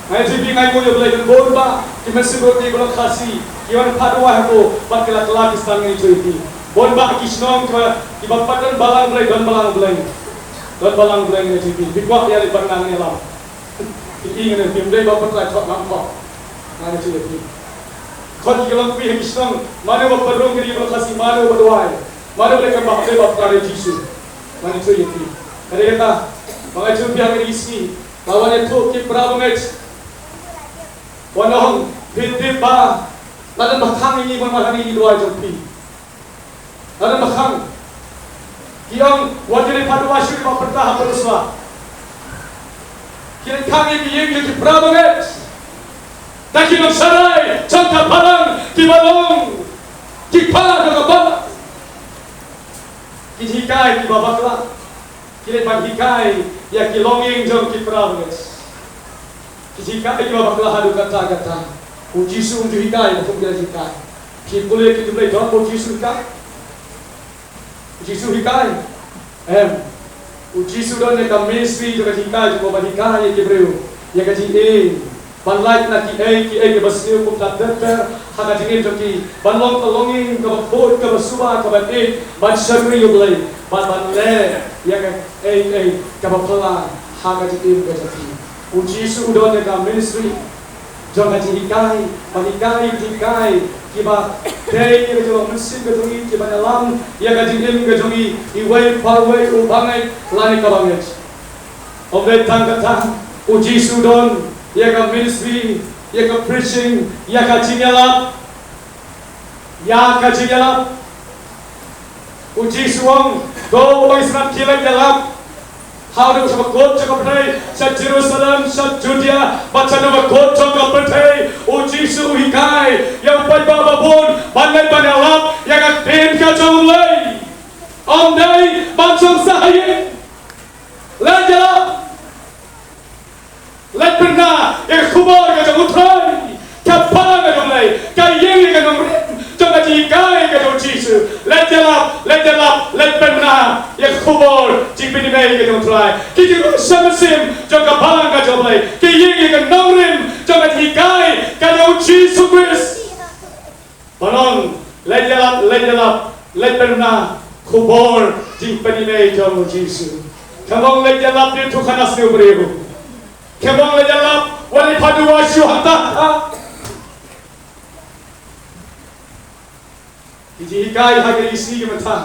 Nga ïathuh ïa phi, nga ïathuh ïa U Blei ban bun bah ki mynsiem baroh ki ba long Khasi, ki wan phah duwai ha ko, bad ki la kylla ki stand, nga ïathuh ïa phi. Bun bah ki shnong kiba, kiba pat don balang Blei, don balang Blei. Don balang Blei, nga ïathuh ïa phi. Phi kwah ïa leit ban nang ïalam. Phi i, nga ïathuh ïa phi, Blei ba pat la thok nang thok. Nga ïathuh ïa phi. Khot ki long phi ha ki shnong, mano ba pat rung ki ri ba Khasi, mano ba duwai. Mano ba leit kynmaw, Blei ba pat rung Jisu. Nga ïathuh ïa phi. Ka dei kata, ba nga ïathuh ïa phi ha kine ki sngi. Ba wan ïathuh ki para bangeit. Wan ong, phi tip ba la don ba khang ïa ngi ban wan ha kine ki duwai jong phi. La don ba khang. Ki ong, wat ïa leit phah duwai shuh, ba pynta ha pyrshah. Ki leit khang ïa ki ïing ïa ki para bangeit. Da ki nongsharai jong ka balang kiba long ki kpa jong ka balang. Ki jinghikai kiba bakla. Ki leit ban hikai ïa ki longïing jong ki para bangeit. Ki jinghikai kiba bakla haduh katta katta. U Jisu um ju hikai ba kum ki la hikai. Ki pule ki tu Blei, don ba u Jisu hikai? U Jisu hikai? Em. U Jisu don ïa ka ministry jong ka jinghikai, jong ka ban hikai ïa ki briew ïa ka jingim. Ban lait na kiei kiei kiba sniew kumta ter ter ha ka jingim jong ki. Ban long ka longïing kaba khuid, kaba suba, kaba ïeit, ban shakri ïa U Blei, ban, ban leh ïa kaei kaei kaba phylla ha ka jingim ka jong ki. U Jisu u don ïa ka ministry jong ka jinghikai, ban hikai, jinghikai kiba dei ïa ka jinglong mynsiem ka jong ngi, kiban ïalam ïa ka jingim ka jong ngi, iwei pa iwei, u bangeit lane ka bangeit. Ym dei tang kata, u Jisu don ïa ka ministry, ïa ka preaching, ïa ka jingïalap. Ïa ka jingïalap. U Jisu u ong, to u Israel, khie leit ïalap. Ha u dei sha bakut jong ka pyrthei, sha Jerusalem, sha Judea, bad sha bakut jong ka pyrthei. U Jisu u hikai ïa u paidbah ba bun ban leit ban ïalap ïa ka ktien ka jong U Blei. Ym dei ban shong sah ha ïing. Leit ïalap. Leit pynbna ïa ka khubor ka jong U Trai. Ka balang ka jong U Blei, ka ïing ïa ka nongrim jong ka jinghikai ka jong U Jisu. Leit ïalap, leit ïalap, leit pynbna ïa ka khubor jingpynim ei ka jong U Trai. Ki jingshah mynsiem jong ka balang ka jong U Blei, ki ïing ïa ka nongrim jong ka jinghikai ka jong U Jisu Khrist. Ban ong, leit ïalap, leit ïalap, leit pynbna khubor jingpynim ei jong U Jisu. Khlem ong leit ïalap, dei tu khana sniew briew. Khlem ong leit ïalap, wat leit phah duwai shuh hangta. Ki jinghikai ha kine ki sngi ki mynta,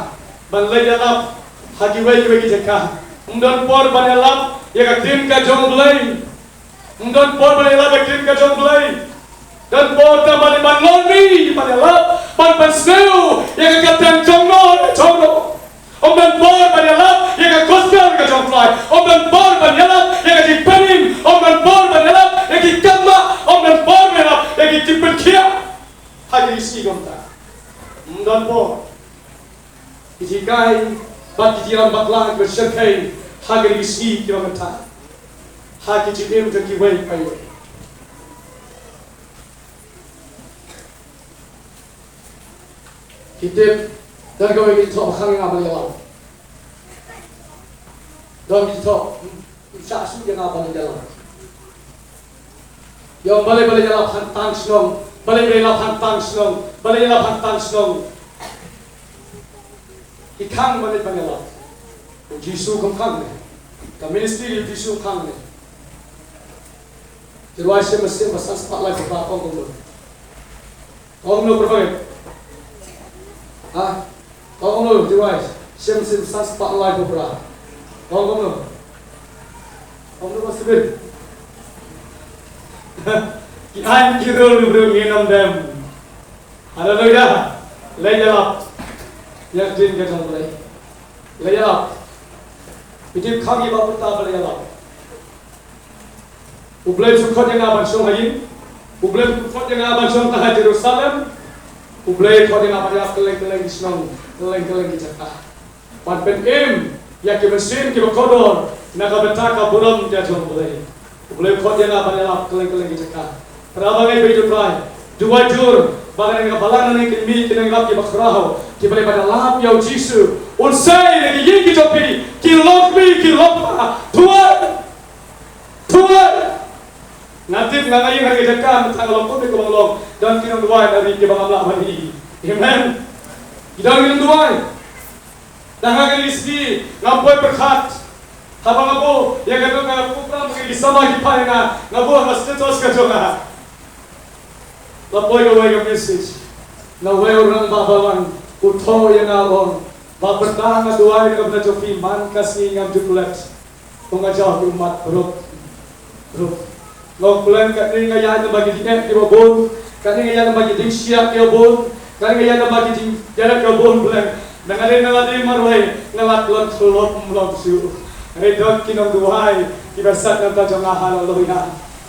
ban leit ïalap ha kiwei kiwei ki jaka. Ym don por ban ïalap ïa ka ktien ka jong U Blei. Ym don por ban ïalap ïa ka ktien ka jong U Blei. Don por tang ban, ban lorni, ban ïalap, ban, ban pynsngew ïa ka ktien jong no jong no. Ym don por ban ïalap ïa ka gospel ka jong U Trai. Ym don por ban ïalap ïa ka jingpynim. Ym don por ban ïalap ïa ki kambah. Ym don por ban ïalap ïa ki jingpynkhiah. Ha kine ki sngi kumta, ym don por. Ki jinghikai bad ki jingïalam bakla kiba shyrkhei ha kine ki sngi kiba mynta ha ki jingim jong kiwei pa iwei. Ki tip, don kawei ka jingthoh ba khang ïa nga ban ïalap. Don ka jingthoh, shah shuh ïa nga ban ïalap. Ïa, balei, balei ïalap hangtang shnong, balei, balei ïalap hangtang shnong, balei ïalap hangtang shnong. Ki khang balei ban ïalap. U Jisu kam khang ne. Ka ministry U Jisu kam khang ne. Te rwai Shem, Shem ba san spah laiphew phra, ong kumno? Ong kumno, prophet? Ha? Ong kumno, te rwai Shem, Shem san spah laiphew phra? Ong kumno? Ong kumno, Pastor Ben? Ki aiñ ki rul, ki briew ngin ym dem. Haleluya. Leit ïalap. Ïa ktien ka jong U Blei. La ïalap. Phi tip kham ïa ba pynta ba la ïalap. U Blei u khot ïa nga ban shong ha ïing. U Blei u khot ïa nga ban shong tang ha Jerusalem. U Blei u khot ïa nga ban ïalap kylleng kylleng ki shnong, kylleng kylleng ki jaka. Ban pynim ïa ki mynsiem kiba kordor na ka bynta ka burom ka jong U Blei. U Blei u khot ïa nga ban ïalap kylleng kylleng ki jaka. Para bangeit bad u Trai, duwai jur ba ha kane ka balang nangne kin mih ki nongïalap kiba khraw, kiba dei ban ïalap ïa U Jisu. Un sei na ki ïing ki jong phi, ki longkmie ki longkpa. Duwai. Duwai. Nga tip nga, nga ïeng ha ka jaka mynta nga long kumne kumba nga long. Don ki nongduwai na ri kiba ngam lah ban ïohi. Amen. Ki don ki nongduwai. Dang ha kine ki sngi ngam poi pyrkhat. Haba nga buh ïa kane ka program, ki samla ki phah ïa nga, nga buh ha ka status ka jong nga. La poi kawei ka message na uwei u rangbah balang, u thoh ïa nga, u ong, "Bah Pyrta, nga duwai na ka bynta jong phi, man ka sngi ngam ju klet." Ong, nga jaw ki ummat, bruk, bruk. Nga ong, "Pleng, kane nga ïaid lyngba ki jingeh kiba bun, kane nga ïaid lyngba ki jingshiah kiba bun, kane nga ïaid lyngba ki jingeh kiba bun, pleng. Nang lade nang lade marwei nga la klet khlop mlong shuh." Hynrei don ki nongduwai kiba sait na ka bynta jong nga, haleluya.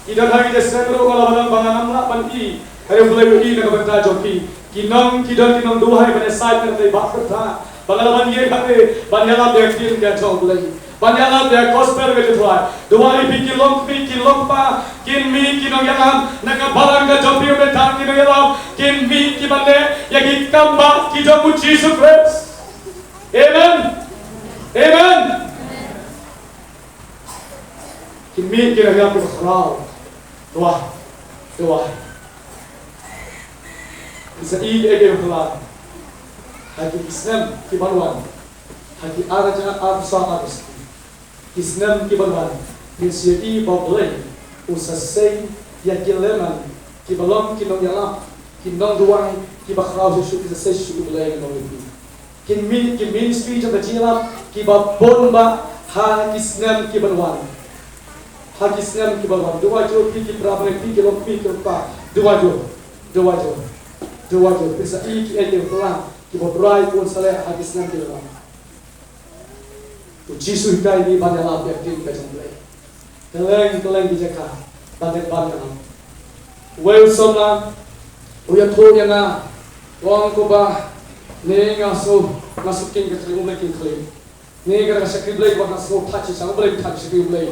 Ki don ha ki jingïaseng ruh, nga la ong ba ngam lah ban ïohi, hynrei U Blei u ïohi na ka bynta jong ki. Ki nong, ki don ki nongduwai ban ïasaid na ka bynta i Bah Pyrta, ba nga lah ban ïeng hangne ban ïalap ïa ka ktien ka jong U Blei, ban ïalap ïa ka gospel ka jong U Trai. Duwai ïa phi ki longkmie ki longkpa, kin mih ki nongïalam na ka balang ka jong phi, mynta ki nongïalam kin mih kiban leh ïa ki kam bah ki jong U Jisu Khrist. Amen. Amen. Kin mih ki nongïalam kiba khraw. Duwai. Duwai. Phin sa ïohi kiei kiei balang ha ki snem kiban wan, ha ki ar hajar arphew saw arphew san, ki snem kiban wan. Phin sa ïohi ba U Blei un sa sei ïa ki lehman kiba long ki nongïalam, ki nongduwai kiba khraw shuh shuh, phin sa sei shuh U Blei, ngan ong ïa phi. Kin mih ki ministry jong ka jingïalam kiba bun bah ha ki snem kiban wan. Ha ki snem kiban wan. Duwai jur, phi ki para bangeit, phi ki longkmie ki longkpa. Duwai jur. Duwai jur. Duwai jur. Phin sa ïohi kiei kiei balang kiba U Trai un sa leh ha ki snem kiban wan. U Jisu u hikai ïa ngi ban ïalap ïa ka ktien ka jong U Blei. Kylleng kylleng ki jaka ba ngi dei ban ïalap. Uwei u samla u ïathuh ïa nga, u ong, ko bah, ne nga sngew, nga sngew king ka ktien U Blei, king khlieh. Ne ka dei ka shakri Blei kaba nga sngew thait shisha, U Blei u thait, shakri U Blei.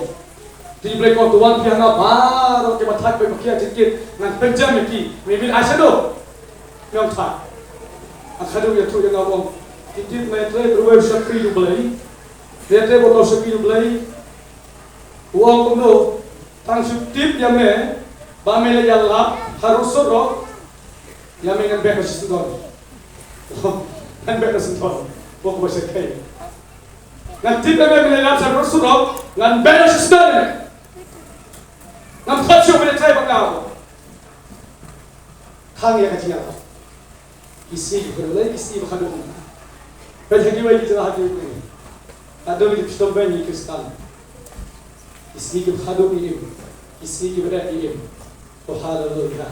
Te U Blei ko, to wan phi ha nga baroh kiba thait, ba ki ïa jingkit, ngan pynjem ïa ki. Me, me ai shadow. Me ong thait. Hynrei u ïathuh ïa nga, u ong, ki tip me trei ruh u shakri U Blei. Me trei ba u shakri U Blei. U ong kumno, tang shu tip ïa me ba me la ïalap ha road surok, ïa me ngan beh noh shi syndon. Ngan beh noh shi syndon. Bok ba shakri. Ngan tip ïa me, me la ïalap ha road surok, ngan beh noh shi syndon ïa me. Ngam pat shuh me la trei ba nga. Khang ïa ka jingïalap. Ki sngi kiba kordor, ki sngi ba khatduh. Peit ha kiwei ki jaka ha kiwei. Haduh ki shitom beiñ ki Khristan. Ki sngi kiba khatduh ki im. Ki sngi kiba dei ki im. Oh, haleluya.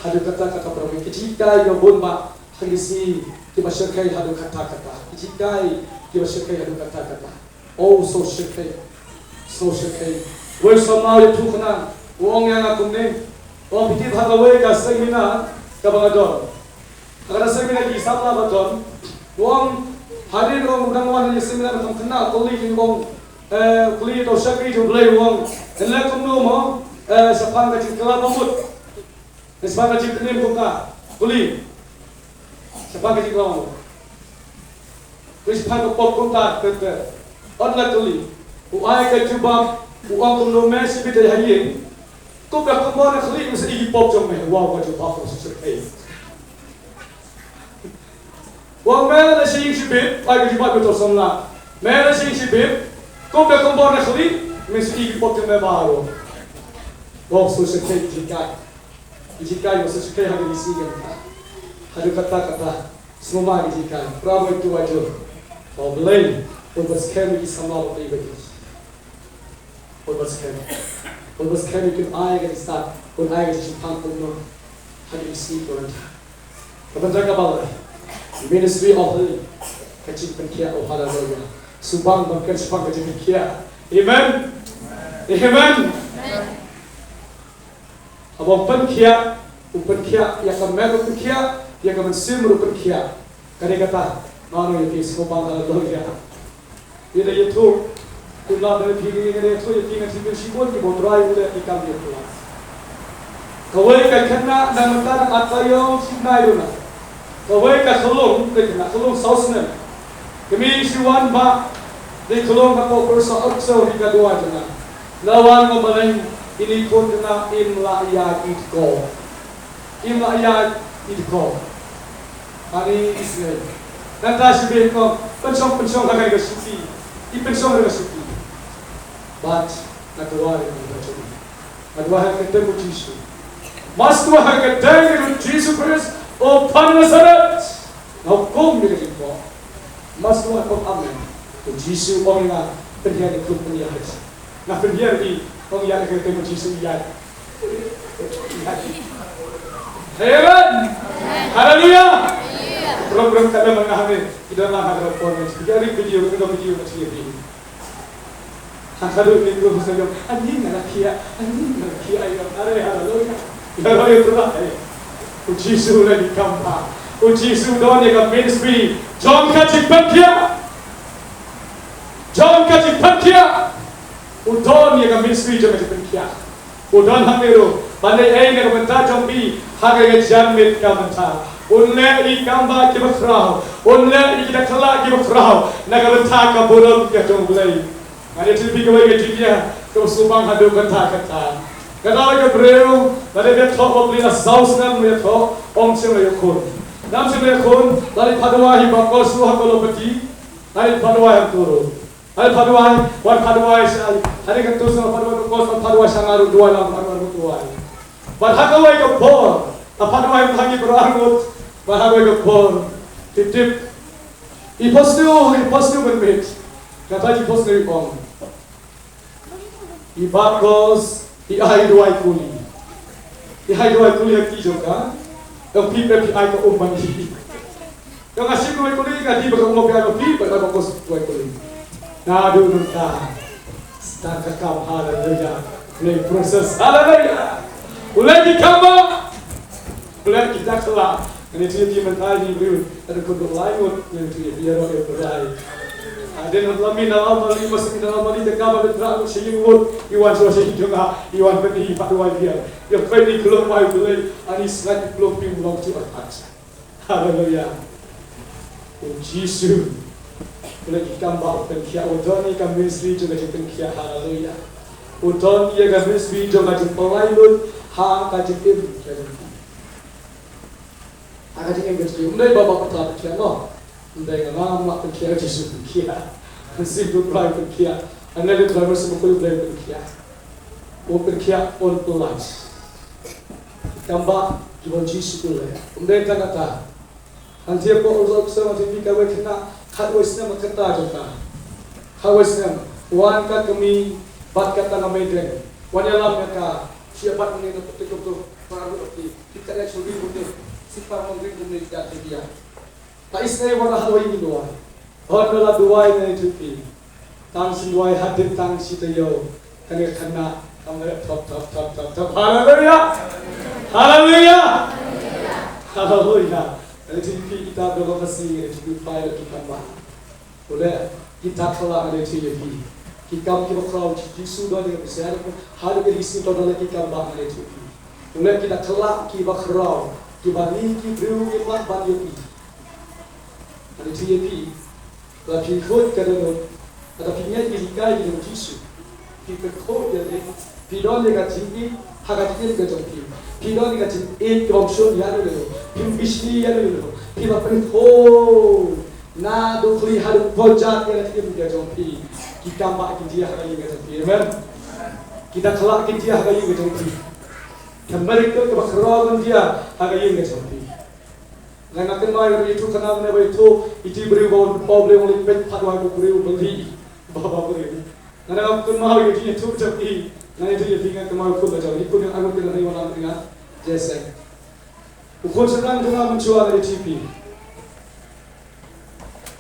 Haduh katta katta para bangeit, ki jinghikai kiba bun bah ha ki sngi kiba shyrkhei haduh katta katta. Ki jinghikai kiba shyrkhei haduh katta katta. Oh, sngewsih. Sngewsih. Wei samla u ïathuh khnang, u ong ïa nga kumne. U ong, phi tip ha kawei ka seminar kaba nga don. Ha kata ka seminar ki samla ba don. U ong, hadien u ong u dang wan ha seminar, u ong, kynmaw kylli, u ong, eh, kylli ïa uto u shakri jong U Blei, u ong, yn leh kumno mo, eh, shaphang ka jingkylla ba mut. Shaphang ka jingpynim kumta, kylli. Shaphang ka jingpynim. Kylli shaphang ka pop kumta, ter ter. Ot la kylli. U ai ka jubab, u ong kumno, me shibit ha ïing. Kup da ka kynbor na khlieh, me sa ïohi ki pop jong me. Wow, ka jubab ka shisha. Wan me leit sha ïing shibit, ai ka jubab ïa uto u samla. Me leit sha ïing shibit, kup da ka kynbor na khlieh, me sa ïohi ki pop jong me baroh. Wow, shisha, ki jinghikai. Ki jinghikai, wow, shisha, ha ka jinghikai. Haduh katta katta. Sngewma ki jinghikai. Para bangeit, to ïa jur. Ba U Blei un pynskhem ïa ki samla ba U Blei ba ïeit. Paul ba skhem. Paul ba skhem kin ai ka jingstad, kin ai ka jingshemphang kumno ha ki sngi kiban wan. Ka bynta kaba lai. Ministry of healing. Ka jingpynkhiah, oh haleluya. Shu ban ban kren shaphang ka jingpynkhiah. Amen. Amen. Haba u pynkhiah, u pynkhiah ïa ka met ruh pynkhiah, ïa ka mynsiem ruh pynkhiah. Ka dei kata, mano ïa phi sngewbha, haleluya. Ïa da ïathuh, kumba da phi ïa da ïathuh ïa phi, nga sngewthuh shibun kiba U Trai u leh ki kam ïa phi. Kawei ka khynnah na mynta na ka taïew shi bnai ruh na. Kawei ka khyllung, dei khynnah khyllung saw snem. Ka mih shu wan bad dei khyllung ka ko pyrsa, ok, saw hi ka duwai jong nga. La wan nga balei ine i khun khynnah im lah ïaid i dkhot. Im lah ïaid i dkhot. Ani Israel. Nangta shi bynta ko pynshong pynshong ha ka shuki. I pynshong ha ka shuki. Bad nga duwai ïa ka jong i. Nga duwai ha ka kyrteng u Jisu. Mas duwai ha ka kyrteng u Jisu Khrist, u ba na Nasaret. Nga hukum ïa ka jingpop. Mas duwai ko amen. U Jisu u ong ïa nga, pynhiar ïa ka khun pynïaid. Nga pynhiar ïa i, ong ïa ka kyrteng u Jisu ïaid. Amen. Haleluya. Program ka dang mynta hangne. Kita lang ha ka por ni. Kita ring video, kita video na sini. Ha ka dei ni ko sa jong. Ani nga la khiah, ani nga la khiah ïa. Are haleluya. Haleluya Tuhan. U Jisu u la ïakam bha. U Jisu u don ïa ka ministry jong ka jingpynkhiah. Jong ka jingpynkhiah. U don ïa ka ministry jong ka jingpynkhiah. U don hangne ruh ban leh ei na ka bynta jong phi ha ka janmiet ka bynta. Un leh ïa ki kam ba ki bakhraw. Un leh ïa ki da khlak ki bakhraw na ka bynta ka burom ka jong U Blei. Nga ïathuh ïa phi kawei ka jingïa kaba sngewbang haduh katta katta. Kata ka briew lada ïathoh ba phi la saw snem ïathoh, ym shym la ïakhun. Ngam shym la ïakhun, lada phah duwai hi ba ko shu ha ko lo pati, lada phah duwai ha ko ro. Ai phah duwai, wan phah duwai sha ai. Hadien katto snem phah duwai, ko phah duwai sha nga ruh duwai lang phah duwai ruh duwai. Bad ha kawei ka por, phah duwai phah ngi baroh arngut, bad ha kawei ka por. Tip tip. I post u, i post u ban mit. Kata i post u i ong. I Barkos, i ai duwai kuli. I ai duwai kuli ha ki jong ka. Ka phi, ka phi ai ka um ban i. Ka nga shim duwai kuli, ka dei ba ka um ban i, ba ka kos duwai kuli. Naduh mynta. Start ka kam, haleluya. Play process, haleluya. U Blei ki kam ba. Pynleh kita khlak. Ngan ïathuh ïa phi mynta ïa ki briew. Ka dei khun duk lai ngut ngan ïathuh ïa phi ïaroh ïa u Blei. Hadien ngan lami na Lamali, masa ngi na Lamali te ka ba dei trak ngut sha ïing ngut. I wan sha sha ïing jong nga. I wan pynïaid pat wai biang. Ïa pynïaid klong wai u Blei. Ani sngat klong phi u long shu arphat. Haleluya. U Jisu. U la ki kam ba u pynkhiah, u don ïa ka ministry jong ka jingpynkhiah. Haleluya. U don ïa ka ministry jong ka jingpynlait lut ha ka jingim ka jong phi. Ha ka jingim ka jong phi. Ym dei ba ba ka pynkhiah, no. Ym dei nga ngam lah pynkhiah, u Jisu pynkhiah. Mynsiem u Trai pynkhiah. Hangne u Trai mynsiem u Trai pynkhiah. U pynkhiah, un pynlait. Kam ba kiba u Jisu u leh. Ym dei tang kata. Hangtei hapoh u Lok Seng, hangtei phi kawei khynnah khatwei snem, kata jong ka. Khatwei snem. Wan ka kmie bad kata na meideng. Wan ïalam ïa ka. Shu ïa bat ngi na pyrthei kum tu. Para ruh ki. Ki ka leh shu ring kumne. Shu para ruh ring kumne ki da ki dia. Ta isnei wan ha duwai ngi duwai. Hon la duwai na ïa phi. Tang shu duwai hadien tang shi taïew. Kane ka khynnah kam leh thop thop thop thop thop. Haleluya. Haleluya. Haleluya. Kane ka jingpyni kita ba ka Khasi, kane ka jingpyni ba ki kam ba. U leh kita khlak, kane ka jingpyni. Ki kam kiba khraw, Jisu don ïa ka bishar. Haduh ka Jisu don ïa ki kam ba, kane ka jingpyni. U leh kita khlak kiba khraw, kiba ngi ki briew ngim lah ban ïohi. Kane ka jingpyni. Lada phi khuid ka dohnud, lada phi ngeit ïa ki jinghikai ki jong u Jisu, phi pynkhuid ïa lade, phi don ïa ka jingïeit ha ka jingim ka jong phi. Phi don ïa ka jingïeit kaba ym shun ïano ïano. Phim bishni ïano ïano. Phi la pynkhuid naduh khlieh haduh kpoh jait ïa ka jingim ka jong phi. Ki kam ba kin jia ha ka ïing ka jong phi. Amen. Kita khlak kin jia ha ka ïing ka jong phi. Ka miracle kaba khraw kan jia ha ka ïing ka jong phi. Nga nga kynmaw ïa ka ïathuhkhana ne ba ïathuh ïa ki briew ba wan paw briew wan leit peit pat wan u briew ba lieh ba ba briew. Nga nga kynmaw ïa ki ïathuh jong ki. Nga ïathuh ïa ki, nga kynmaw ïa u khun ba jong ki, khun ïa nga, khun ïa nga, ïa nga, Jeseng. U khun syrang jong nga mynshuwa nga ïathuh ïa phi.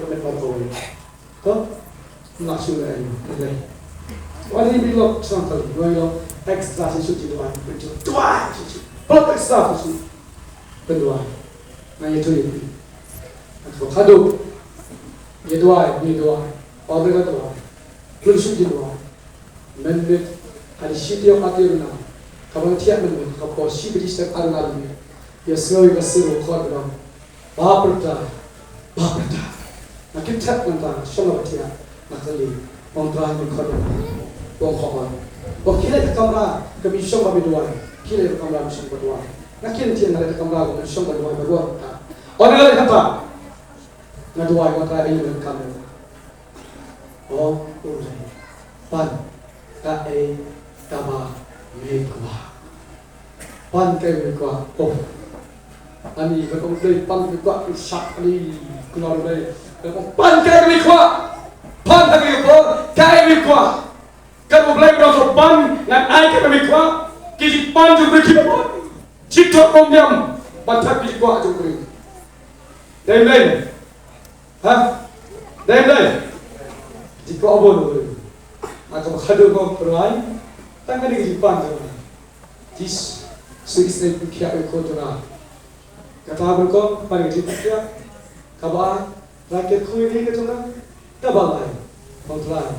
ka met mar kawei. Ko, nga shu leh, leh. Wan hi mi lok sang kali, wan hi lok extra shisha ji duwai, ji duwai shisha. Pop extra shisha. Pynduwai. Nga ïathuh ïa phi. Nga ïathuh khadduh. Ïa duwai, ïa duwai. Wan hi lok duwai. Pynduwai shisha ji duwai. Mynmiet, ha ka shi taïew ka taïew na, kaba nga thiah mynmiet, ka por shi baje step ar na mynmiet. Ïa sngew ïa ka sir u khot ba dang, ba pyrta, ba pyrta. Nga kynthep nangta, shong la ba thiah, nga kylli, ong Trai, me khot ba dang, ong khot ba. Ba khie leit ka kamra, ka mi shong ba mi duwai, khie leit ka kamra mi shong ba duwai. Nga kynthep nga leit ka kamra, ba mi shong ba duwai, ba duwai nangta. Ong nga leit nangta. Nga duwai, ong Trai, ai ïa nga ka kamra. O, u rei. Pan kaei kaba me kwah. Pan kaei me kwah. O. Ani ka kong dei pan me kwah ki shak ani khlor dei. Ka kong pan kaei me kwah. Pan kaei me kwah. Kaei me kwah. Ka kong dei ka kong pan ngan ai kaei me kwah. Ki jingpan jong me ki pan. Chit thok ong niam. Pan thak ki kwah jong me. Dei dei. Ha? Dei, dei. Ji kwah bun bun. Nga kaba khadduh ngam pynlait. Tang kane ka jingpan jong nga. Jis, su is ne pynkhia ïa ko jong nga. Kata bun ko, pan ka jingpynkhia. Kaba, raket khui ne ka jong nga. Kaba lai. Bang lai.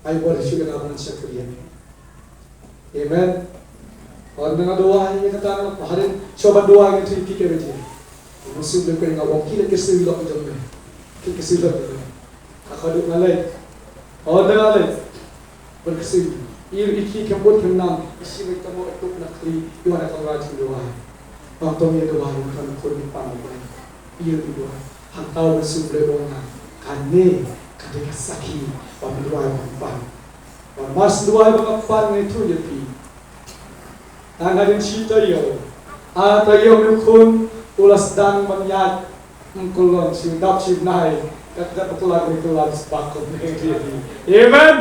Ai bor shu ka ban shakrian. Amen. Wan nga duwai ïa kata, hadien shuwa ban duwai nga ïathuh ïa phi ka bynta. Nga shu leh phi nga ong ki leh ka siew lok jong me. Ki ka siew lok jong me. Ka khadduh nga leh. Wan nga leh. Ban ka siew. Ïa ki kham bun kham nam. Ïa shi wei tamo ïa tuk na khlieh. Ïa wan ka duwai jong duwai. Bang tong ïa duwai ïa ka khun ïa pang ïa. Ïa ïa duwai. Hangta u Jisu u la ong nga. Kane ka dei ka sakhi. Ba me duwai ba me pan. Ba mas duwai ba nga pan nga ïathuh ïa phi. Tang hadien shi taïew. Ar taïew u khun u la sdang ban ïaid. Ym kulon shi dap shi bnai. Kat kat bakla bakla spak ko ne ïa phi. Amen.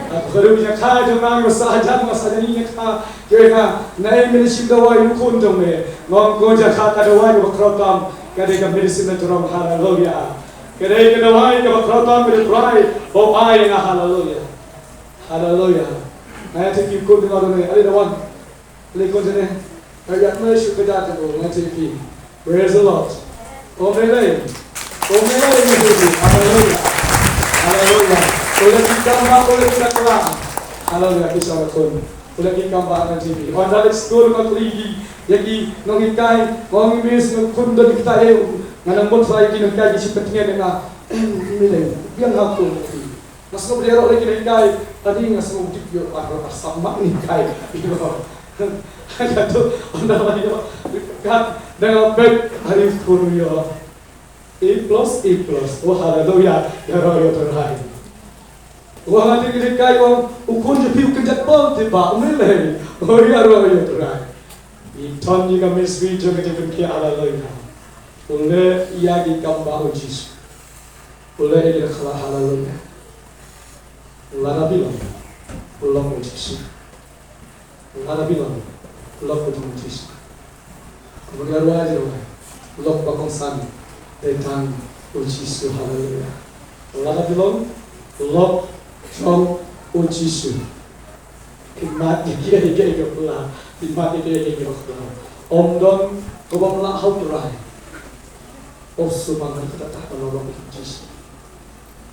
Ap kharu ïa kha jong nang masa jan masa jani ïa kha. Ïa kha nai medicine dawai u khun jong me. Ngong ko ja kha ka dawai ba khraw tam. Ka dei ka medicine na jrong, haleluya. Ka dei ka dawai kaba khraw tam ka dei Trai ba u ai ïa nga, haleluya. Haleluya. Nga ïathuh ïa ki khun jong nga ruh ne, ale da wan. Ale khun jong ne. Ka ïaid mai shuh ka ïaid jong u, nga ïathuh ïa ki. Praise the Lord. Amen. Amen. Haleluya. Haleluya. Ule ki kam ba, ule ki kam ba. Haleluya, ki shong khun. Ule ki kam ba, nga ïathuh ïa ki. Wan da leit skul nga kylli ki. Ïa ki nonghikai, nga ong, Miss, nga khun don kita ïa u. Nga nang bud sa ïa ki nonghikai ki shu pyntngen ïa nga. Em, mi lei, biang ha khun ïa ki. Nga sngewbha ïaroh lei ki nonghikai, tadi nga sngewbha dip ïoh ar, ar samma nonghikai. Kato, ong da la ïoh. Kat, da la peit, ai, kur ïoh. A plus, A plus. Oh, haleluya. Ïaroh ïa U Trai. Wah, nga dei ka dei kai ong, u khun jong phi u kynjat bom te ba, um lei lei. Oh, ïaroh ïa U Trai. I ton ïa ka mystery jong ka jingpynkhiah, haleluya. U leh ïa ki kam ba u Jisu. U leh ïa ki da khlad, haleluya. Lada phi long, u long u Jisu. Lada phi long, lok u jong u Jisu. Kumba ngi la rwai jingmut, lok ba kongsan, dei tang u Jisu, haleluya. Lada phi long, lok jong u Jisu. Phi mad ïa kiei kiei ki bakla, phi mad ïa kiei kiei ki bakla. Ym don kaba ym lah ha U Trai. Oh, sumar kata kata ba long lok u jong u Jisu.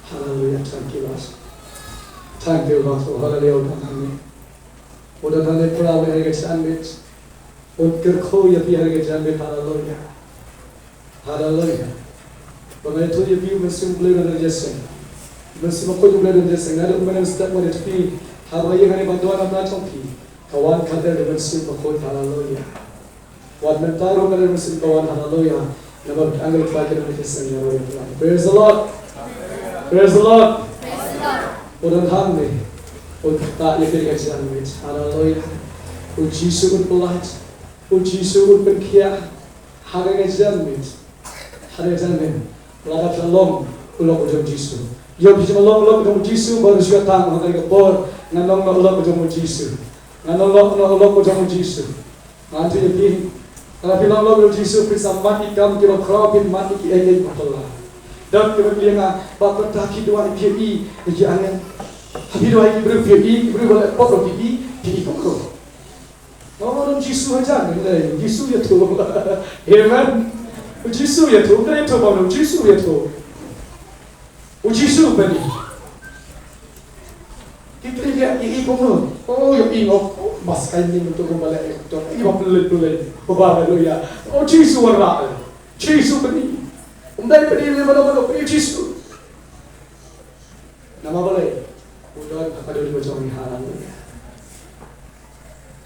Haleluya, thank you, Lord. Thank you, Lord. Oh, haleluya, thank you. U don hangne phra uwei ha ka janmiet. Un kyrkhu ïa phi ha ka janmiet. Haleluya. Haleluya. Ba nga ïathuh ïa phi, u Mynsiem Blei u don ha ka jingïaseng. U Mynsiem Bakhuid Blei u don ha ka jingïaseng. Nga don u mynsiem step wan ïa phi. Haba ïa nga ne ba don na jong phi. Ka wan ka dei u Mynsiem Bakhuid. Haleluya. Wat mynta ruh ka dei u Mynsiem ka wan. Haleluya. Namar ka angel ka wan ka dei u Mynsiem. Praise the Lord. Praise the Lord. U don hangne. U ta ïa phi ha ka janmiet. Haleluya. U Jisu un pynlait. U Jisu un pynkhiah. Ha ka janmiet. Ha ka janmiet. Lada phi long u lok u jong u Jisu. Ïoh phi long u lok u jong u Jisu, ba u Jisu u tang ha ka por. Ngan long u lok u jong u Jisu. Ngan long u lok u jong u Jisu. Ngan ïathuh ïa phi. Lada phi long u lok u jong u Jisu, phin sa mad ki kam kiba khraw, phin mad kiei kiei kiba bakla. Don kiba kylli ïa nga, ba kata phi duwai phi ïohi ïa ki angel. Phi duwai ïa ki briew phi ïohi, ki briew ba leh pop phi ïohi, phi ïohi kumno? Ba u don Jisu hajan, u don Jisu ïathuh. Amen. U Jisu ïathuh, u don ïathuh, ba u don Jisu ïathuh. U Jisu u pyni. Ki kylli ïa i kumno? Oh, ïa i ngok. Oh, mas kai ni tu kumba leh tu. I ba pelei pelei. Oh, haleluya. Oh, Jisu wanrah. Jisu pyni. Um dei pyni ïa mano mano, pyni Jisu. Namar balei? U don ha ka duri ba jong ngi, haleluya.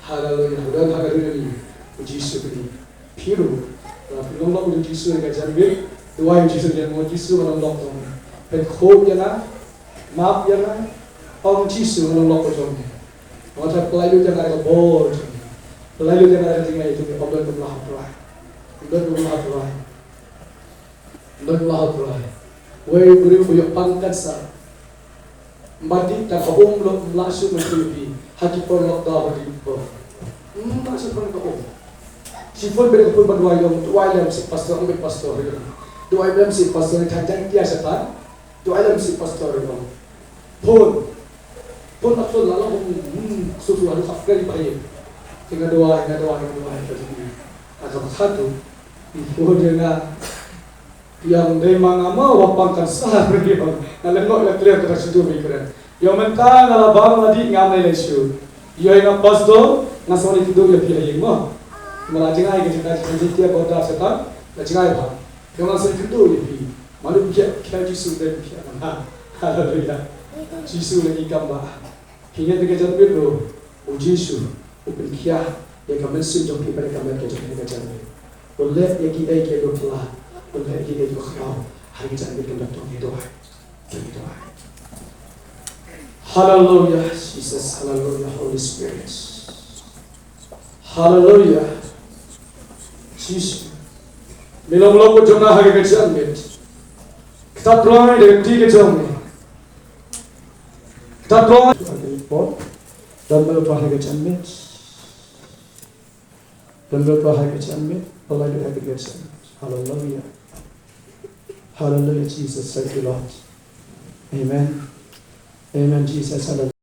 Haleluya. U don ha ka duri ba jong ngi. U Jisu pyni. Phi ruh, lada phi long lok u Jisu ha ka janmiet, duwai u Jisu, ïa nga Jisu, nga long lok jong me. Pynkhuid ïa nga, map ïa nga, ong Jisu, nga long lok jong me. Nga tharai pynlait lut ïa nga da ka bor jong me. Pynlait lut ïa nga da ka jingngeit jong me, ym don kumno ha U Trai. Ym don kumno ha U Trai. Ym don kumno ha U Trai. Wei u briew ba ïoh pang cancer. Ym dei tang ka um, ym lah shuh ban pynlong phi ha ki por lockdown ha ki por. Ym lah shuh ban ka um. Shi phone bad ka phone ban duwai, ong duwai lem sha pastor, ong bad pastor ïa. Duwai lem sha pastor, tang jaiñ ïa Satan. Duwai lem sha pastor ïa. Phone. Phone, phone la long, hmm, su su haduh khap kali ba ïa. Te nga duwai, nga duwai, nga duwai ka jingim. Ka ba khatu. Phone ïa nga. Ïa, ym dei ma nga mo ba pang cancer ïa. Nga la ngop la clear ka shu tu ba ïa kren. Ïa, mynta nga la bam la dih, ngam lei lei shuh. Ïa, nga pastor, nga sngewbha ïa kynduh ïa phi ha ïing mo. Ma la jngai ka jingkha jingkha jingkha border Satan, la jngai ba. Ïa, nga sngewbha ïa kynduh ïa phi. Mano phi ïa, ïa Jisu dei phi ïa. Haleluya. Jisu la ki kam ba. Phi ngeit ïa ka jingkyrkhu, u Jisu u pynkhiah ïa ka mynsiem jong phi bad ïa ka met ka jong phi ha ka jingim. U leh ïa kiei kiei ba phylla, u leh ïa kiei kiei ba khraw ha ka jingim. Kan dak tong ïa duwai. Tong ïa duwai. Hallelujah, Jesus, hallelujah, Holy Spirit. Hallelujah. Jisu. Me long u lok jong nga ha ka jingim. Ktah trai da ka kti ka jong me. Ktah trai. Don me ha ka jingim. Don me ha ka jingim. Don me ha ka jingim. Hallelujah. Hallelujah, Jesus. Thank you, Lord. Amen. Amen, Jesus. Hallelujah.